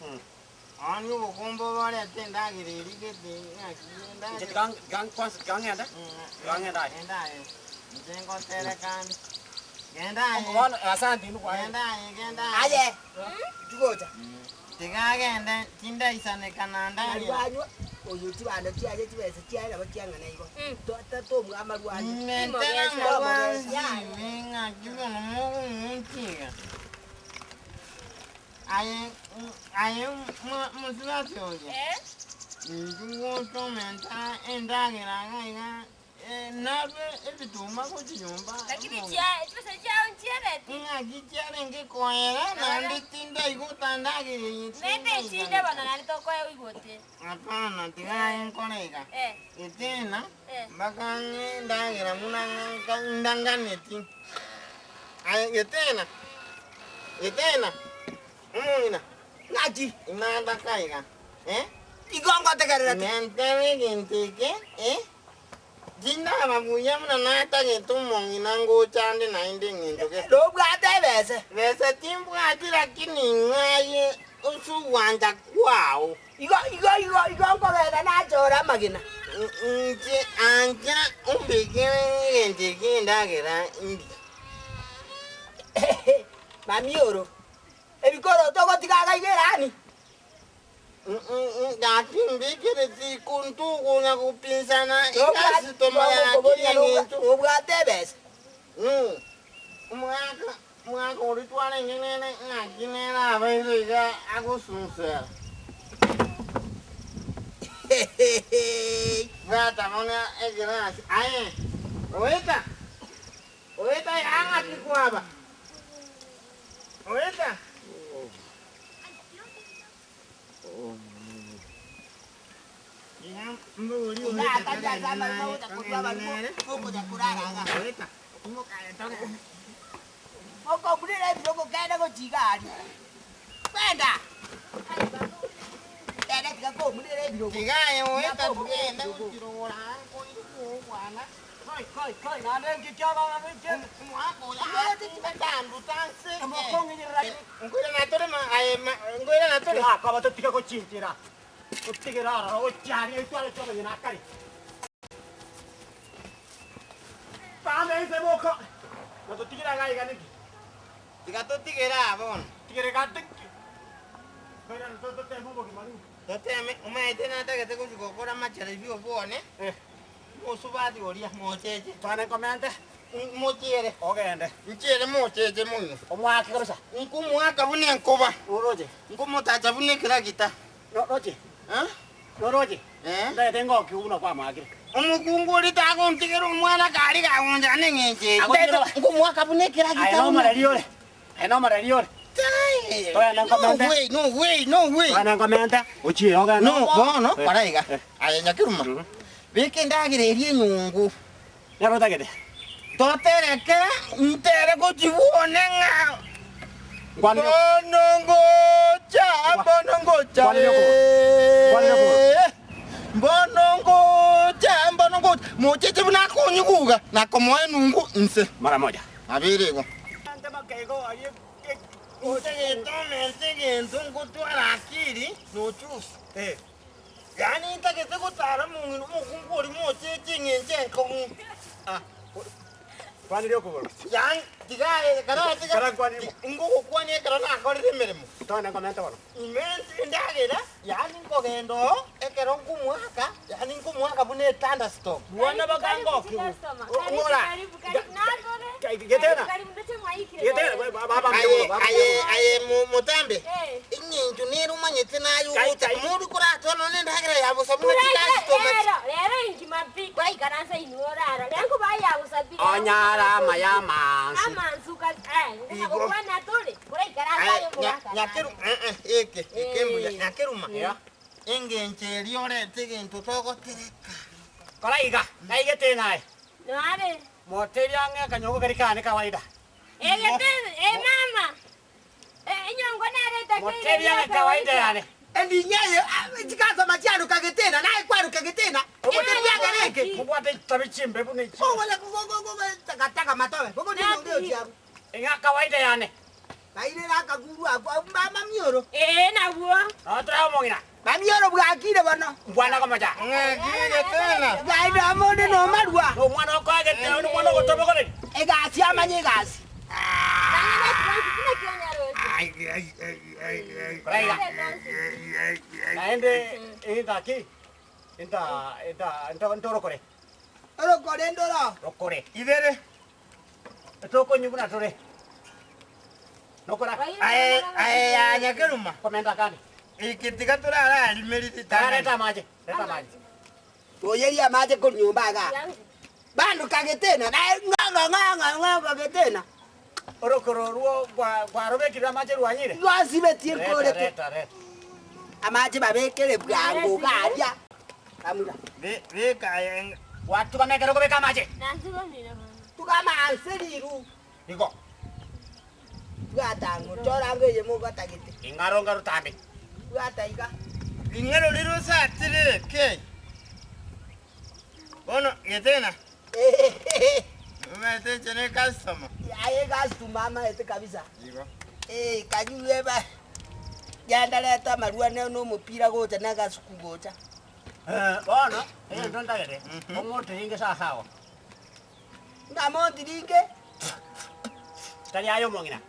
Speaker 6: Oonia obokombe oborete endagera eria gete ng'aki
Speaker 8: Inche
Speaker 6: endagera.
Speaker 8: tiga tiga kwanza tiga ng'ende. Tiga ng'ende aye.
Speaker 6: Genda aye. Inche ngotereka ande. Genda aye.
Speaker 8: Bono asante inwe kwaye.
Speaker 6: Genda aye, genda aye.
Speaker 3: Aye, tigocha.
Speaker 6: Tiga agende, tindaisaneka na ndagera.
Speaker 3: Amarwa anywa, oyo chibando chiaye chibesa chiaye nabo chiang'ana igo. Totomwa amarwa anywe.
Speaker 6: Mentera amarwa nsibe ng'aki bono mogomuntiga. Aye, aye mosubati oria, intwe gotomenta endagera iga iga Narue ebituma gochia nyomba.
Speaker 5: Lakini chia chibesa chiao nchiereti.
Speaker 6: Ng'aki chiarenge koera naende tindaigota ndagera eye.
Speaker 5: Nende echinde bono naende tokoegwa igote.
Speaker 6: Hapana, tiga aye nkore iga. Etena mpaka ng'e endagera buna ndanganeti. Aye getena, getena, omong'ina.
Speaker 3: Ng'aki?
Speaker 6: Inataka iga, eh?
Speaker 3: Igo ngotegererete.
Speaker 6: Mentera egento eke, eh? Tindaba buya buna natagete omong'ina ngocha ande naende eng'encho gete.
Speaker 3: Nobwate ebese?
Speaker 6: Besa timbwati lakini ng'aye ase ogwancha kwao.
Speaker 3: Igo igo igo igo nkogenda nachora amagena.
Speaker 6: Inche ancha ombekere egento eke endagera ndie.
Speaker 3: Mami oro, ebikoroto ogotiga iga iga erani.
Speaker 6: Gaki mbikere riko ntokonya gopinsana ekasitoma yakire eng'encho.
Speaker 3: Obwate ebesa.
Speaker 6: Omogaka omogaka oria twarenge nere ng'aki nere abeire iga agosunsera. Bwata bono egerasi aye oeta oeta yaa ng'aki kwaba oeta.
Speaker 3: Okoburera ebirogo kende gochia iga aria. Kwenda! Ere tiga koburera ebirogo.
Speaker 6: Tiga aye oeta togende gochirogora nkoire kogokwana.
Speaker 8: Totige gochinchera otigere ororo ochiaria oitware chiomonyene akare Bambe inse boko na totigere iga iga niki
Speaker 6: Tiga totigere aa bono.
Speaker 8: Tigere gati koirana toteme obogima riu.
Speaker 6: Toteme omanyete natagete gochia gokora amacheresi obwane. Mosubati oria mocheche.
Speaker 8: Twane nkomente.
Speaker 6: Mochiere.
Speaker 8: Ogende.
Speaker 6: Nchiere mocheche mono.
Speaker 8: Omoake kabisa.
Speaker 6: Nkomoaka buna enkoba.
Speaker 8: Oroche.
Speaker 6: Nkomotacha buna ekeragita.
Speaker 8: Roche.
Speaker 6: Eh?
Speaker 8: Noroche.
Speaker 6: Eh?
Speaker 8: Ndagete ngoki buna kwamoakire.
Speaker 6: Omokungu oria tagontigera omwana kare kagonchana eng'encho eye.
Speaker 8: Agotigera-
Speaker 6: Nkomoaka buna ekeragita.
Speaker 8: Aye nomoreri ore. Aye nomoreri ore.
Speaker 6: Tai. No way, no way, no way. No, bono, kora iga. Aye Nyakiruma, beka endagera eria enyongo. Totereke, ntere gochia bwone ng'a bono ngocha, bono ngocha, eh. Mbono ngocha, mbono ngocha, mocheche buna akonyiguga, na komoa enungu inse.
Speaker 8: Mara moja.
Speaker 6: Nabeire igo. Inche gento mente egento ngotwara akili nochusi. Yaani ntagete gotara omong'ina omokungu oria mocheche eng'encho enkong'u.
Speaker 8: Kwanirie okogoro.
Speaker 6: Yaani tiga aye kara tiga
Speaker 8: Kara nkwanire.
Speaker 6: ngogokwania ekero nakorire emeremo.
Speaker 8: Togende nkomente bono.
Speaker 6: Imente endagera, yaani nkogenda oo ekero nkomoaka, yaani nkomoaka buna ethunderstorm.
Speaker 8: Mwana bakangokigwa.
Speaker 6: Ng'ora.
Speaker 8: Getena. Getena baba
Speaker 6: Aye, aye, aye motambe, eng'encho nere omanyete naye ogocha, mori koratoa nonya endagera ya bosa buna chithunderstorm echi.
Speaker 8: Onyara amaya amansu.
Speaker 6: Aye, nyakeru, eh, eh, eke, eke mbuya, nyakeruma. Engencho eria orete egento togotereka.
Speaker 8: Kora iga, naigete naye. Motebie ang'e akanyongo karia kane kawaida. Motebie ang'e kawaida yane.
Speaker 3: Endinya eye chikasoma chiaruka getena naye kwaruka getena ogotebiagara eke
Speaker 8: Mobwate chitabi chimbe buna echi.
Speaker 3: ogole takataka matobe bogondinyonge ochiabo
Speaker 8: Ing'a kawaida yane.
Speaker 3: bairera akaguru akwo mamioro
Speaker 8: Notore omong'ina.
Speaker 3: mamioro bwakire bono
Speaker 8: Mbwana komocha.
Speaker 6: Ng'akire tena.
Speaker 3: gaida monde nomarwa
Speaker 8: Omwana okoagete, omwana ogotobogoreria.
Speaker 3: egasi amanye egasi
Speaker 8: Kora iga. Naende inta ki? Inta inta inta ntorokore.
Speaker 3: orokore ndoro
Speaker 8: Rokore.
Speaker 6: Ibere.
Speaker 8: Tokonywa buna tore. Nokora.
Speaker 6: Aye, aye ya nyakeruma.
Speaker 8: Komenta kande.
Speaker 6: Eke tiga torararimeriri
Speaker 8: Reta amache. Reta amache.
Speaker 3: oyeria amache konyomba iga banduka getena naye ng'ang'a ng'ang'a ng'ang'a getena
Speaker 8: Orokoro rwo gwarobekire amache rwanyire.
Speaker 3: rwasibetie
Speaker 8: Reta
Speaker 3: nkorete
Speaker 8: reta reta.
Speaker 3: amache babekere bwango garia kamura
Speaker 6: Beka aye.
Speaker 8: Watugamekere okobeka amache.
Speaker 3: tugamanse riru
Speaker 8: Igo.
Speaker 3: bwatango chorango eye mogotagete
Speaker 8: Ing'aronga rutambe.
Speaker 3: bwata iga
Speaker 6: Ring'ero rirosatirire ke. Bono getena. Omanyete inche ne customer.
Speaker 3: aye gastuma amaete kabisa
Speaker 6: Igo.
Speaker 3: kanyuwe ba genda reta amarwa ne nomopira gocha na agasuku gocha
Speaker 8: Bono, egento ntagete, omotiringe sasawa.
Speaker 3: ngamontiringe
Speaker 8: Tari aye omong'ina.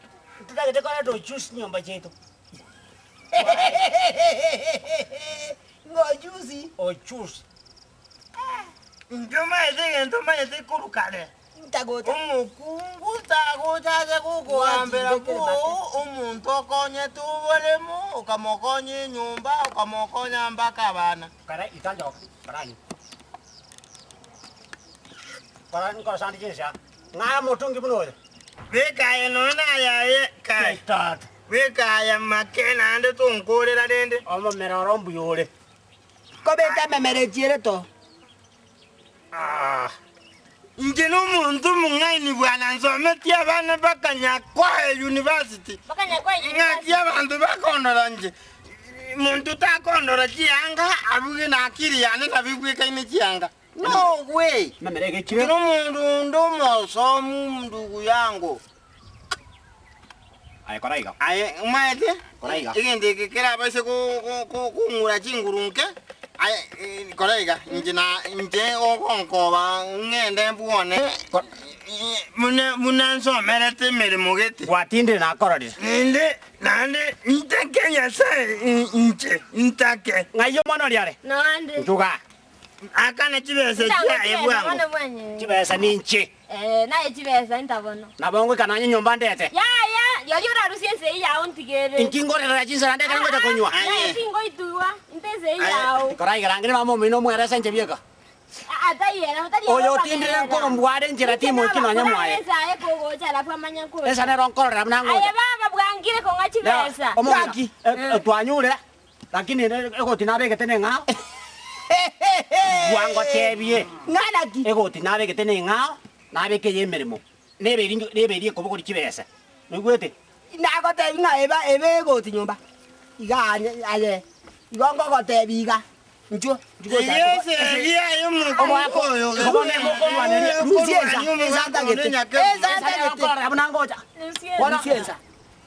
Speaker 8: Ntotagete koreta ochusi nyomba chiaito.
Speaker 3: ng'ojusi
Speaker 8: Ochusi.
Speaker 6: Inche omanyete egento omanyete korwa kare.
Speaker 3: ntagocha
Speaker 6: Omokungu tagochacha gokogambera bwo omonto okonyete oboremo okamokonya enyomba okamokonya mpaka abana.
Speaker 8: Kara itanjoka. Karanyu. Kora nkora sandi chinsa. Ng'a motungi buna oyo.
Speaker 6: Beka aye nonya nayaye kai.
Speaker 8: Tata.
Speaker 6: Beka aya make naende tonkorera rende.
Speaker 8: Omomera oro mbuya ore.
Speaker 3: kobeka ememere echiere to
Speaker 6: Ah. Inche na omonto omong'aini bwana nsometie abana bakanyakwa university. Ng'aki abanto bakondora inche. Monto takondora chianga abuge na akili yane nabibwekaine chianga. No way.
Speaker 8: Memere egechire.
Speaker 6: Inche na omonto onde omosomu ndugu yangu.
Speaker 8: Aye kora iga.
Speaker 6: Aye omanyete
Speaker 8: Kora iga.
Speaker 6: egento eke kerabase kong'ura chinguru nke aye kora iga inche na inche ogonkoba ng'ende mbwone muna muna nsomerete emeremo gete
Speaker 8: Gwatindire nakororire.
Speaker 6: ninde naende ntake nyasaye inche ntake
Speaker 8: Ng'ai omwana oria are? Njuga.
Speaker 6: akana chibesa chiaye bwango
Speaker 8: Chibesa ninche.
Speaker 5: Naye chibesa ntabono.
Speaker 8: Nabo ngoika nonye nyomba ndete.
Speaker 5: Yaya, yori orarusie ense eye yao ntigere.
Speaker 8: Inki ngorerera chinsara ndete ngocha konywa.
Speaker 5: Naye tingoitua, nte ense eye yao.
Speaker 8: Kora iga rangere mama omino omwerese inche bieka. Oyo otindire nkombware enchera timoiki nonya mwaye. Esa nero nkororera buna ngocha. Omong'ina, twanyure, lakini egoti nabegete neng'ao. Bwango tebie. Egoti nabegete neng'ao, nabeke ey'emeremo, nebe nebe ekobogoria chibesa. Noigwete?
Speaker 3: Nagotebi ng'a eba ebe egoti nyomba iga aye, igo ngogotebi iga. Inchuo, inchuo gocha
Speaker 6: Yesu eria y'omokungu oyo
Speaker 3: Rusia ensa, ensa ntagete, ensa ntagete.
Speaker 8: Korora buna ngocha.
Speaker 3: Rusia ensa.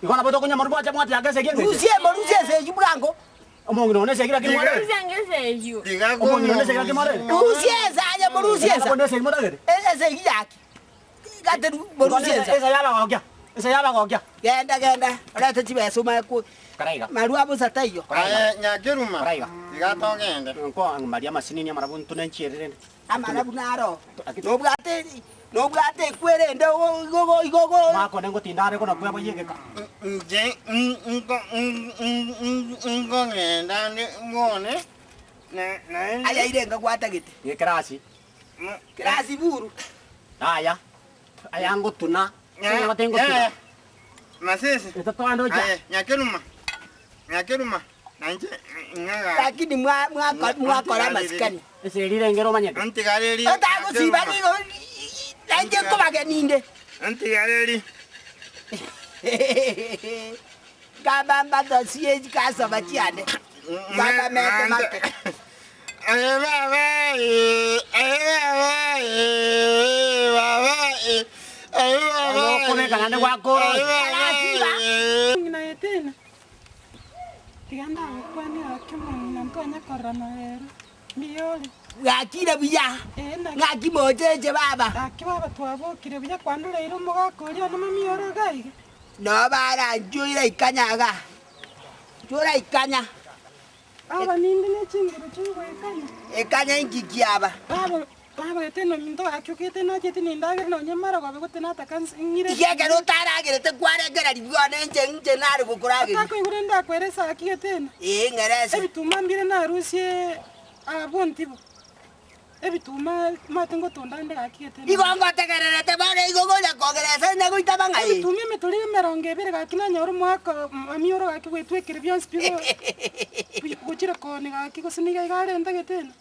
Speaker 8: Igo nabo tokonya maru bwacha mwati ake ase ekieng'encho.
Speaker 3: Rusia emo, rusia ensa eyio bwango.
Speaker 8: Omong'ina one ase ekero kimwarere. Omong'ina one ase ekero kimwarere.
Speaker 3: Rusia ensa aye, morusie ensa.
Speaker 8: Bonde ase motagete.
Speaker 3: Ensa eyio yaki. Gati morusie ensa.
Speaker 8: Ensa yabagokia. Ensa yabagokia.
Speaker 3: Genda, genda, orete chibesa omanye ko.
Speaker 8: Karaiga.
Speaker 3: Maru abosa taiyo.
Speaker 6: Aye Nyakeruma,
Speaker 8: Karaiga.
Speaker 6: tiga togende.
Speaker 8: Nko maria amasinini amarabu ntune nchiererende.
Speaker 3: Amarabu naro. Nobwate nobwate ekwerende igo igo igo.
Speaker 8: Mwakone ngotinda are kona kweboyia egeka.
Speaker 6: Inche nkogenda nde bwone naende.
Speaker 3: Aya irenga gwatagete.
Speaker 8: Gekerasi.
Speaker 3: Kerasi buru.
Speaker 8: Yaya, aya ngotuna, ase ngotuna.
Speaker 6: Masese.
Speaker 8: Eta twande ocha.
Speaker 6: Aye Nyakeruma, Nyakeruma, nainche ng'aga.
Speaker 3: Lakini mwa mwa mwakora amasikani.
Speaker 8: Ase erire engero omanyete.
Speaker 6: Ntigareri.
Speaker 3: Otagosiba nigo nainche nkobageni inde.
Speaker 6: Ntigareri.
Speaker 3: Ngamba mbatosie chikasoma chiane. Ngamba mete make.
Speaker 6: Aye baba eh, aye baba eh, baba eh, aye baba eh.
Speaker 8: Okobeka naende gwakora.
Speaker 6: Aye baba eh.
Speaker 10: Ng'ina Etena, tiga ndagokwania gaki omong'ina ntwanye kororana rero, mbuya ore?
Speaker 3: Bwakire buya,
Speaker 10: Ee naki.
Speaker 3: ng'aki mocheche baba.
Speaker 10: Gaki baba twabokire buya kwandoreire omogaka oria one mami ore iga iga.
Speaker 3: Noo baranchwe iraikanya iga, inchwe oraikanya.
Speaker 10: Baba ninde ne chinguru chi'ogoekanya.
Speaker 3: Ekanya inki kiaba?
Speaker 10: Baba, baba gete nominto gaki okete nachete nindagere nonye marogoba gote nataka nse ng'ire.
Speaker 3: Iga ekero otaragerete kwarengereria bwane inche inche nare gokorageria.
Speaker 10: Otakoigure ndakweresa gaki getena.
Speaker 3: Ee ng'erese.
Speaker 10: Ebituma mbire narusie abwo ntibo. Ebituma omanyete ngotunda ande gaki getena.
Speaker 3: Igo ngotegererete bono igo gocha kogeresa onye goitaba ng'ai.
Speaker 10: Ebituma emetoriro emerongo ebere gaki nanyora omwaka mami oro gaki bwetwekire bionsi pi gochire kooni gaki gose niga iga arente getena.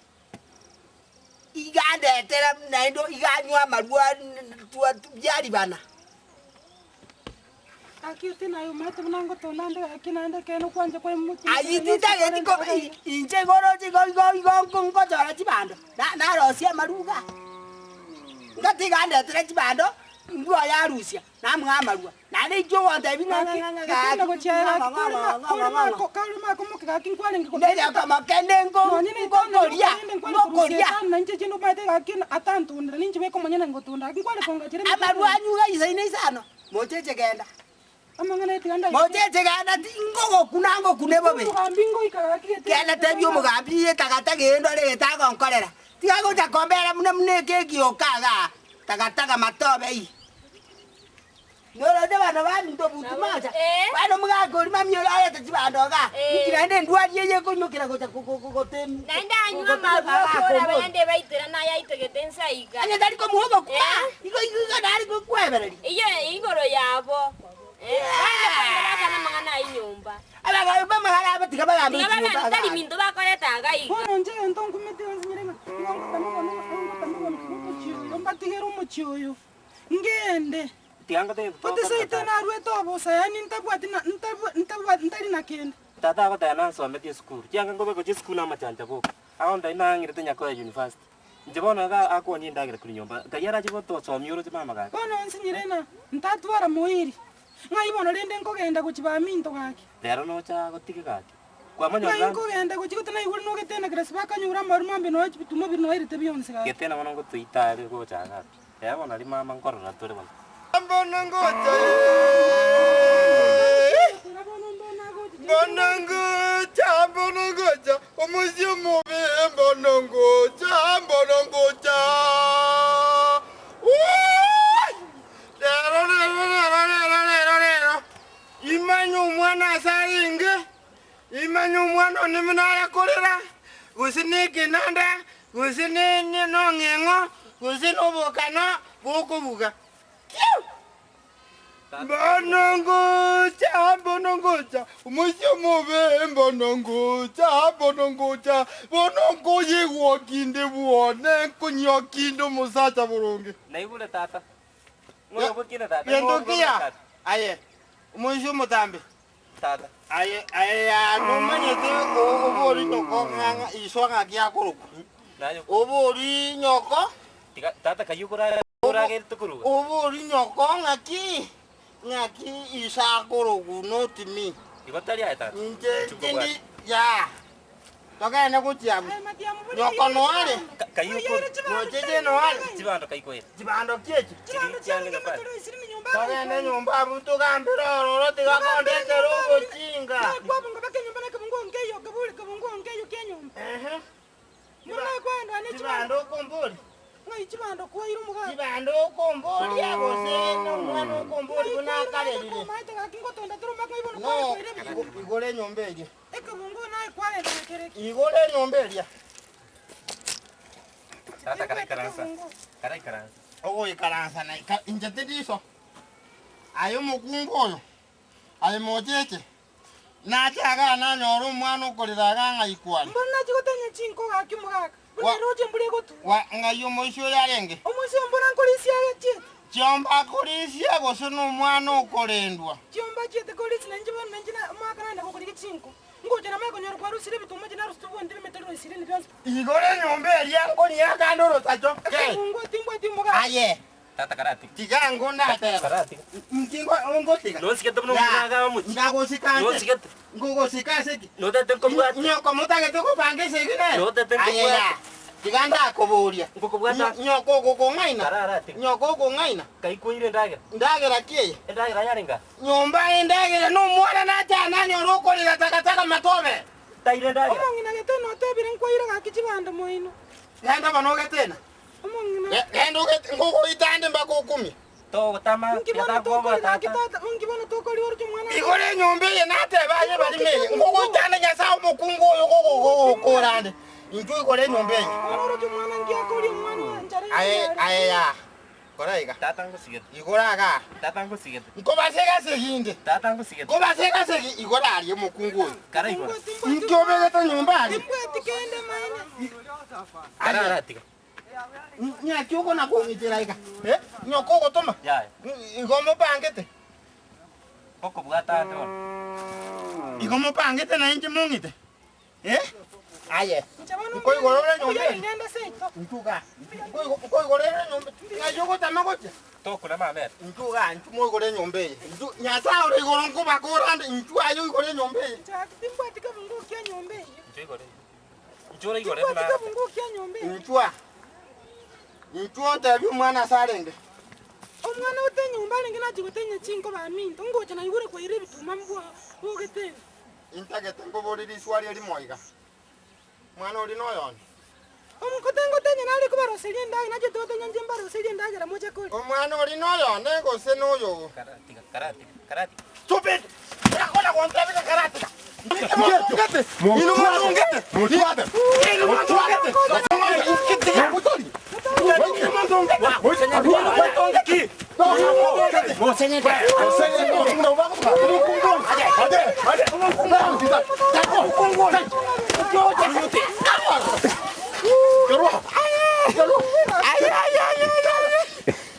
Speaker 3: Iga andetera naende iga anywa amarwa biaribana.
Speaker 10: Gaki otena aye omanyete buna ngotunda ande gaki naende ekeene okwancha kwaimokia
Speaker 3: Ayio titageti ko inche igo oroche igo igo igo nkochora chibando, narosia amaruga. Ngatiga andetere chibando, mbwa oye arusia, namoa amarwa. Naende inche ogontebia ng'a ng'a ng'a ng'a gaki ng'a ng'a ng'a ng'a. Neria kende nko nkokoria, nkokoria. Amarwa anyuga isaine isano, mocheche genda. Mocheche genda tingogokuna ngokune bobe. Genda tebia omogambi etagatag eye ndore egento agonkorera. Tiga gocha kombera buna buna ekegioka igaa, tagataga matobe ii. Norore abana baminto butu mocha, bono omogaka oria mami oria arete chibando igaa, inki naende endwari eye ekoimokera gocha gotem
Speaker 5: Naende anywe amarwa okore abayande baitera naye aitogete inse iga.
Speaker 3: Onye tari komoa obokima, igo igo igo nare gokwebereria.
Speaker 5: Eyio igoro yabo. Baende korende bakane amang'ana ayio nyomba.
Speaker 3: Abagaambi b'amagara aba tiga bagambe
Speaker 5: Tiga
Speaker 3: gochia
Speaker 5: bagende
Speaker 3: nyomba
Speaker 5: tari
Speaker 3: igaa.
Speaker 5: minto bakorete iga iga.
Speaker 10: Bono inche egento nkumete onsinyire ng'a nigo ngotama bono ngotama bono omochie oyo mbatigere omochie oyo, ngende. Gose seito naruete obosa, yaani ntabwati na ntabwa ntabwati ntari na kende.
Speaker 2: Tata agoteba nansometie esukuru, chianga nkobekwa chia esukuru na amachancha boka. Agontebia nang'irete nyakoe university. Inche bono iga akonia endagera korwa nyomba, nkai arache gotosomia oroche mama gaki.
Speaker 10: Bono nsinyire ng'a ntatwara moiri, ng'ai bono rende nkogenda gochia baminto gaki.
Speaker 2: Rero nocha gotige gaki.
Speaker 10: Ng'ai nkogenda gochia gose naigure nogetena kerasi bakanyora amaru mambia nonya chibituma biria noerete bionsi gaki.
Speaker 2: Getena bono ngotoita are gocha iga pi. Rero bono aria mama nkorora tore bono.
Speaker 6: Mbono ngocha Mbono ngocha, mbono ngocha, omosie omobe, mbono ngocha, mbono ngocha. Woi! Rero, rero, rero, rero, rero, rero. Imanye omwana ase arenge, imanye omwana one buna arekorera, gose nekenanda. Gose ne ne nong'eng'o, gose nobokano bokobuga. Kiu! Mbono ngocha, mbono ngocha, omoisia omobe, mbono ngocha, mbono ngocha, bono nkoyegwa kinde bwone, nkonywa kinde omosacha boronge.
Speaker 2: Naigure tata. Ng'o obokine tata?
Speaker 6: Gento kiya, aye, omoisia omotambe.
Speaker 2: Tata.
Speaker 6: Aye, aye yaa nomanyete obori nyoko ng'a iso ng'aki akorokwa. Obori nyoko.
Speaker 2: Tiga tata kayio korara koragerete koruga.
Speaker 6: Obori nyoko ng'aki ng'aki iso akorokwa not me.
Speaker 2: Igo tari aye tata.
Speaker 6: Inche tindi yaa. Togende gochia abwo. Nyoko noare. Mocheche noare.
Speaker 2: Chibando kaikoire.
Speaker 6: Chibando ki echi?
Speaker 2: Chiri chiange nyomba.
Speaker 6: Togende nyomba abwo togambere ororo tiga kondetera obochinga. Ehe. Chibando okombori. Chibando okomboria gose nomwana okombori buna akarerire. No, igora enyomba eria.
Speaker 10: Ekebunguo naye kwarenta kereki.
Speaker 6: Igora enyomba eria.
Speaker 2: Tata karaikaransa. Karaikaransa.
Speaker 6: Ogoikaransa na ika inche tindi iso. Aye omokungu oyo, aye mocheche, nache igaa nanyore omwana okorera igaa ng'a ikware.
Speaker 10: Mboro nachia gotenya chinko gaki omogaka, buna
Speaker 6: Wa-
Speaker 10: eroche embura egotwa.
Speaker 6: Wa ng'ai omoisia oyo arenge?
Speaker 10: Omoisia oyo mboro nkorisia achiete.
Speaker 6: Chiomba akorisia gose nomwana okorendwa?
Speaker 10: Chiomba achiete korisia nainche bono nainche omwaka naende gokorigia chinko. Ngocha namanye konyora kwarusire ebituma inche narusete obonto ebimeto rosire inde bionsi.
Speaker 6: Igoro enyomba eria nkoniaka ande orosacho.
Speaker 10: Ekebungo timbwati omogaka.
Speaker 6: Aye.
Speaker 2: Tata karatiga.
Speaker 6: Tiga ango nateba.
Speaker 2: Karatiga.
Speaker 6: Inki ngotiga?
Speaker 2: Nosigete buna omogaka omochie.
Speaker 6: Ndagosika nse.
Speaker 2: Nosigete.
Speaker 6: Ngogosika ase ki?
Speaker 2: Notete nkobwate.
Speaker 6: Nyoko motagete kobanga esegi nere?
Speaker 2: Notete nkobwate.
Speaker 6: Aye ya. Tiga ndakoboria.
Speaker 2: Ngokobwata.
Speaker 6: Nyoko ogokong'aina.
Speaker 2: Kararatiga.
Speaker 6: Nyoko okong'aina.
Speaker 2: Kaikweire endagera.
Speaker 6: Ndagera ki eye?
Speaker 2: Endagera yarenge aa.
Speaker 6: Nyomba endagera nomwana nache ananyore okorera takataka matobe.
Speaker 2: Taire endagera.
Speaker 10: Omong'ina getena otebire nkwaire gaki chibando moino.
Speaker 6: Genda bono ogetena.
Speaker 10: Omong'ina.
Speaker 6: Genda ogete ngogoita ande mpaka okumie.
Speaker 2: Togotama
Speaker 10: Inki bono
Speaker 2: tiga
Speaker 10: tokori gaki
Speaker 2: tata.
Speaker 10: tata, inki bono tokori oroche omwana
Speaker 6: Igoro enyomba eye nateba aye barimo eye, ngogoita ande Nyasae omokungu oyo gogokora ande. Intwe igoro enyomba eye.
Speaker 10: Bono oroche omwana nki akoria omwana oyo enchara
Speaker 6: Aye
Speaker 10: eyare.
Speaker 6: aye yaa. Kora iga.
Speaker 2: Tata ngosigete.
Speaker 6: Igoro igaa.
Speaker 2: Tata ngosigete.
Speaker 6: Nkobasega esegi inde.
Speaker 2: Tata ngosigete.
Speaker 6: Nkobasega esegi igoro aria omokungu oyo.
Speaker 2: Kara igoro.
Speaker 6: Inki obegete nyomba aria?
Speaker 10: Timbwati kende maene.
Speaker 2: Kara aratiga.
Speaker 6: Ng'aki okona kong'itera iga? Eh? Nyoko ogotoma?
Speaker 2: Yaya.
Speaker 6: Igo mobangete?
Speaker 2: Ngokobwata ande bono.
Speaker 6: Igo mobangete na inche mong'ite? Eh? Aye.
Speaker 10: Inche bono
Speaker 6: Nkoigorore enyomba
Speaker 10: mbuya
Speaker 6: eye.
Speaker 10: ingende seito.
Speaker 6: Inchuga. Nkoigorere enyomba. Ng'ai ogotama gochia?
Speaker 2: Tokuna mama ere.
Speaker 6: Inchuga, inchu moigore enyomba eye. Inchu, Nyasae ore igoro nkobakore ande, inchu aye oigore enyomba eye.
Speaker 10: Inche gaki timbwati kebunguo kia enyomba eyio.
Speaker 2: Inchu igore. Inchu oraigore
Speaker 10: Timbwati
Speaker 2: buna.
Speaker 10: kebunguo kia enyomba eyio.
Speaker 6: Inchwa. Inchwa ontebie omwana ase arenge.
Speaker 10: Omwana ote enyomba arenge nachia gotenya chinko baminto, ngocha naigure kwaira ebituma mbwa bogeteni.
Speaker 6: Intagete nkoborie riswari erimo iga, Omwana oria noyone?
Speaker 10: Omokote ngotenya nare kobaroseria endagera, nachete gotenya inche mbaroserie endagera moche koria.
Speaker 6: Omwana oria noyone gose noyo oo?
Speaker 2: Karatiga, karatiga, karatiga.
Speaker 6: Stupid! Orakona gontebia ng'a karatiga? Inwe motungete! Inwe motungete!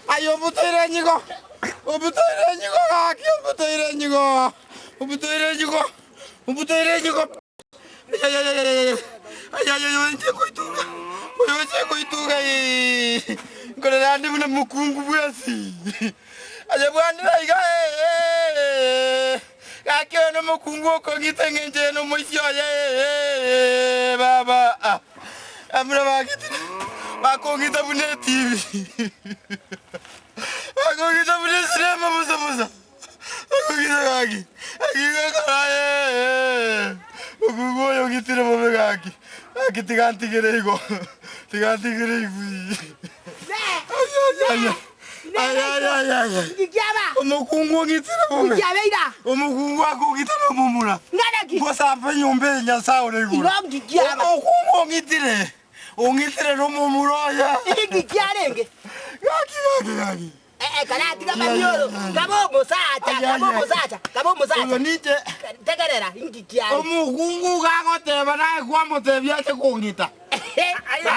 Speaker 6: Aye obutoire enyigo, obutoire enyigo gaki, obutoire enyigo, obutoire enyigo, obutoire enyigo. Ayayayayayayayayaya inche nkoituga, oyo inche nkoituga ee, nkorera ande buna mokungu bwensi, aye bwanera iga ee, gaki oyo nomokungu okong'ita eng'encho eye nomoisia oye ee, baba ah, abuna bagitire, bakong'ita buna etibi, bakong'ita buna esinema bosa bosa. Akogita gaki, gaki gokora ee, okungu oyo ogitire bobe gaki, gaki tiga ntigere igo, tiga ntigere igo Omokungu ogitire bobe, omokungu akogita nomomura, ngosamba enyomba eye Nyasae ore igoro, omokungu ogitire. Ong'itire nomomura oye.
Speaker 3: Inki kiarenge?
Speaker 6: Gaki gaki gaki.
Speaker 3: Eh, karatiga mamioro. Kaba omosacha, kaba omosacha, kaba omosacha.
Speaker 6: Oyo ninche.
Speaker 3: Tegerera, inki kiare?
Speaker 6: Omokungu gagoteba naye kwamotebia ache kong'ita.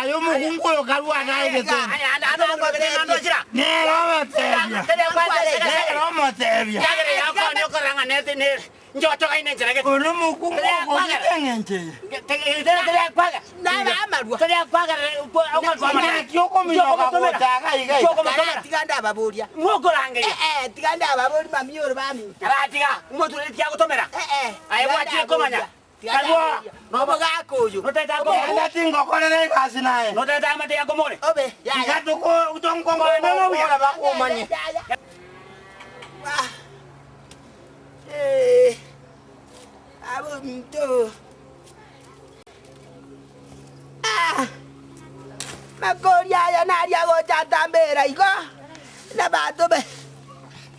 Speaker 6: Aye omokungu oyo karua naye getende. Nere omotebia. Nere omotebia. Oyo nomokungu okong'ita eng'encho eye. Naki okominyoka gocha iga iga iga.
Speaker 3: Tiga ndababoria. Eh, eh, tiga ndababoria mamioro baminto. Eh, eh, tiga ndababoria. Omogaka oyo.
Speaker 6: Genda tingokorera egasi naye.
Speaker 3: Obe, yaya.
Speaker 6: Tiga toko- tonkongoora bakomanye.
Speaker 3: Ah. Eh. Abonto. Ah. Makori aya naria gocha tambera igo. Na banto be.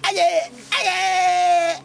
Speaker 3: Aye, aye.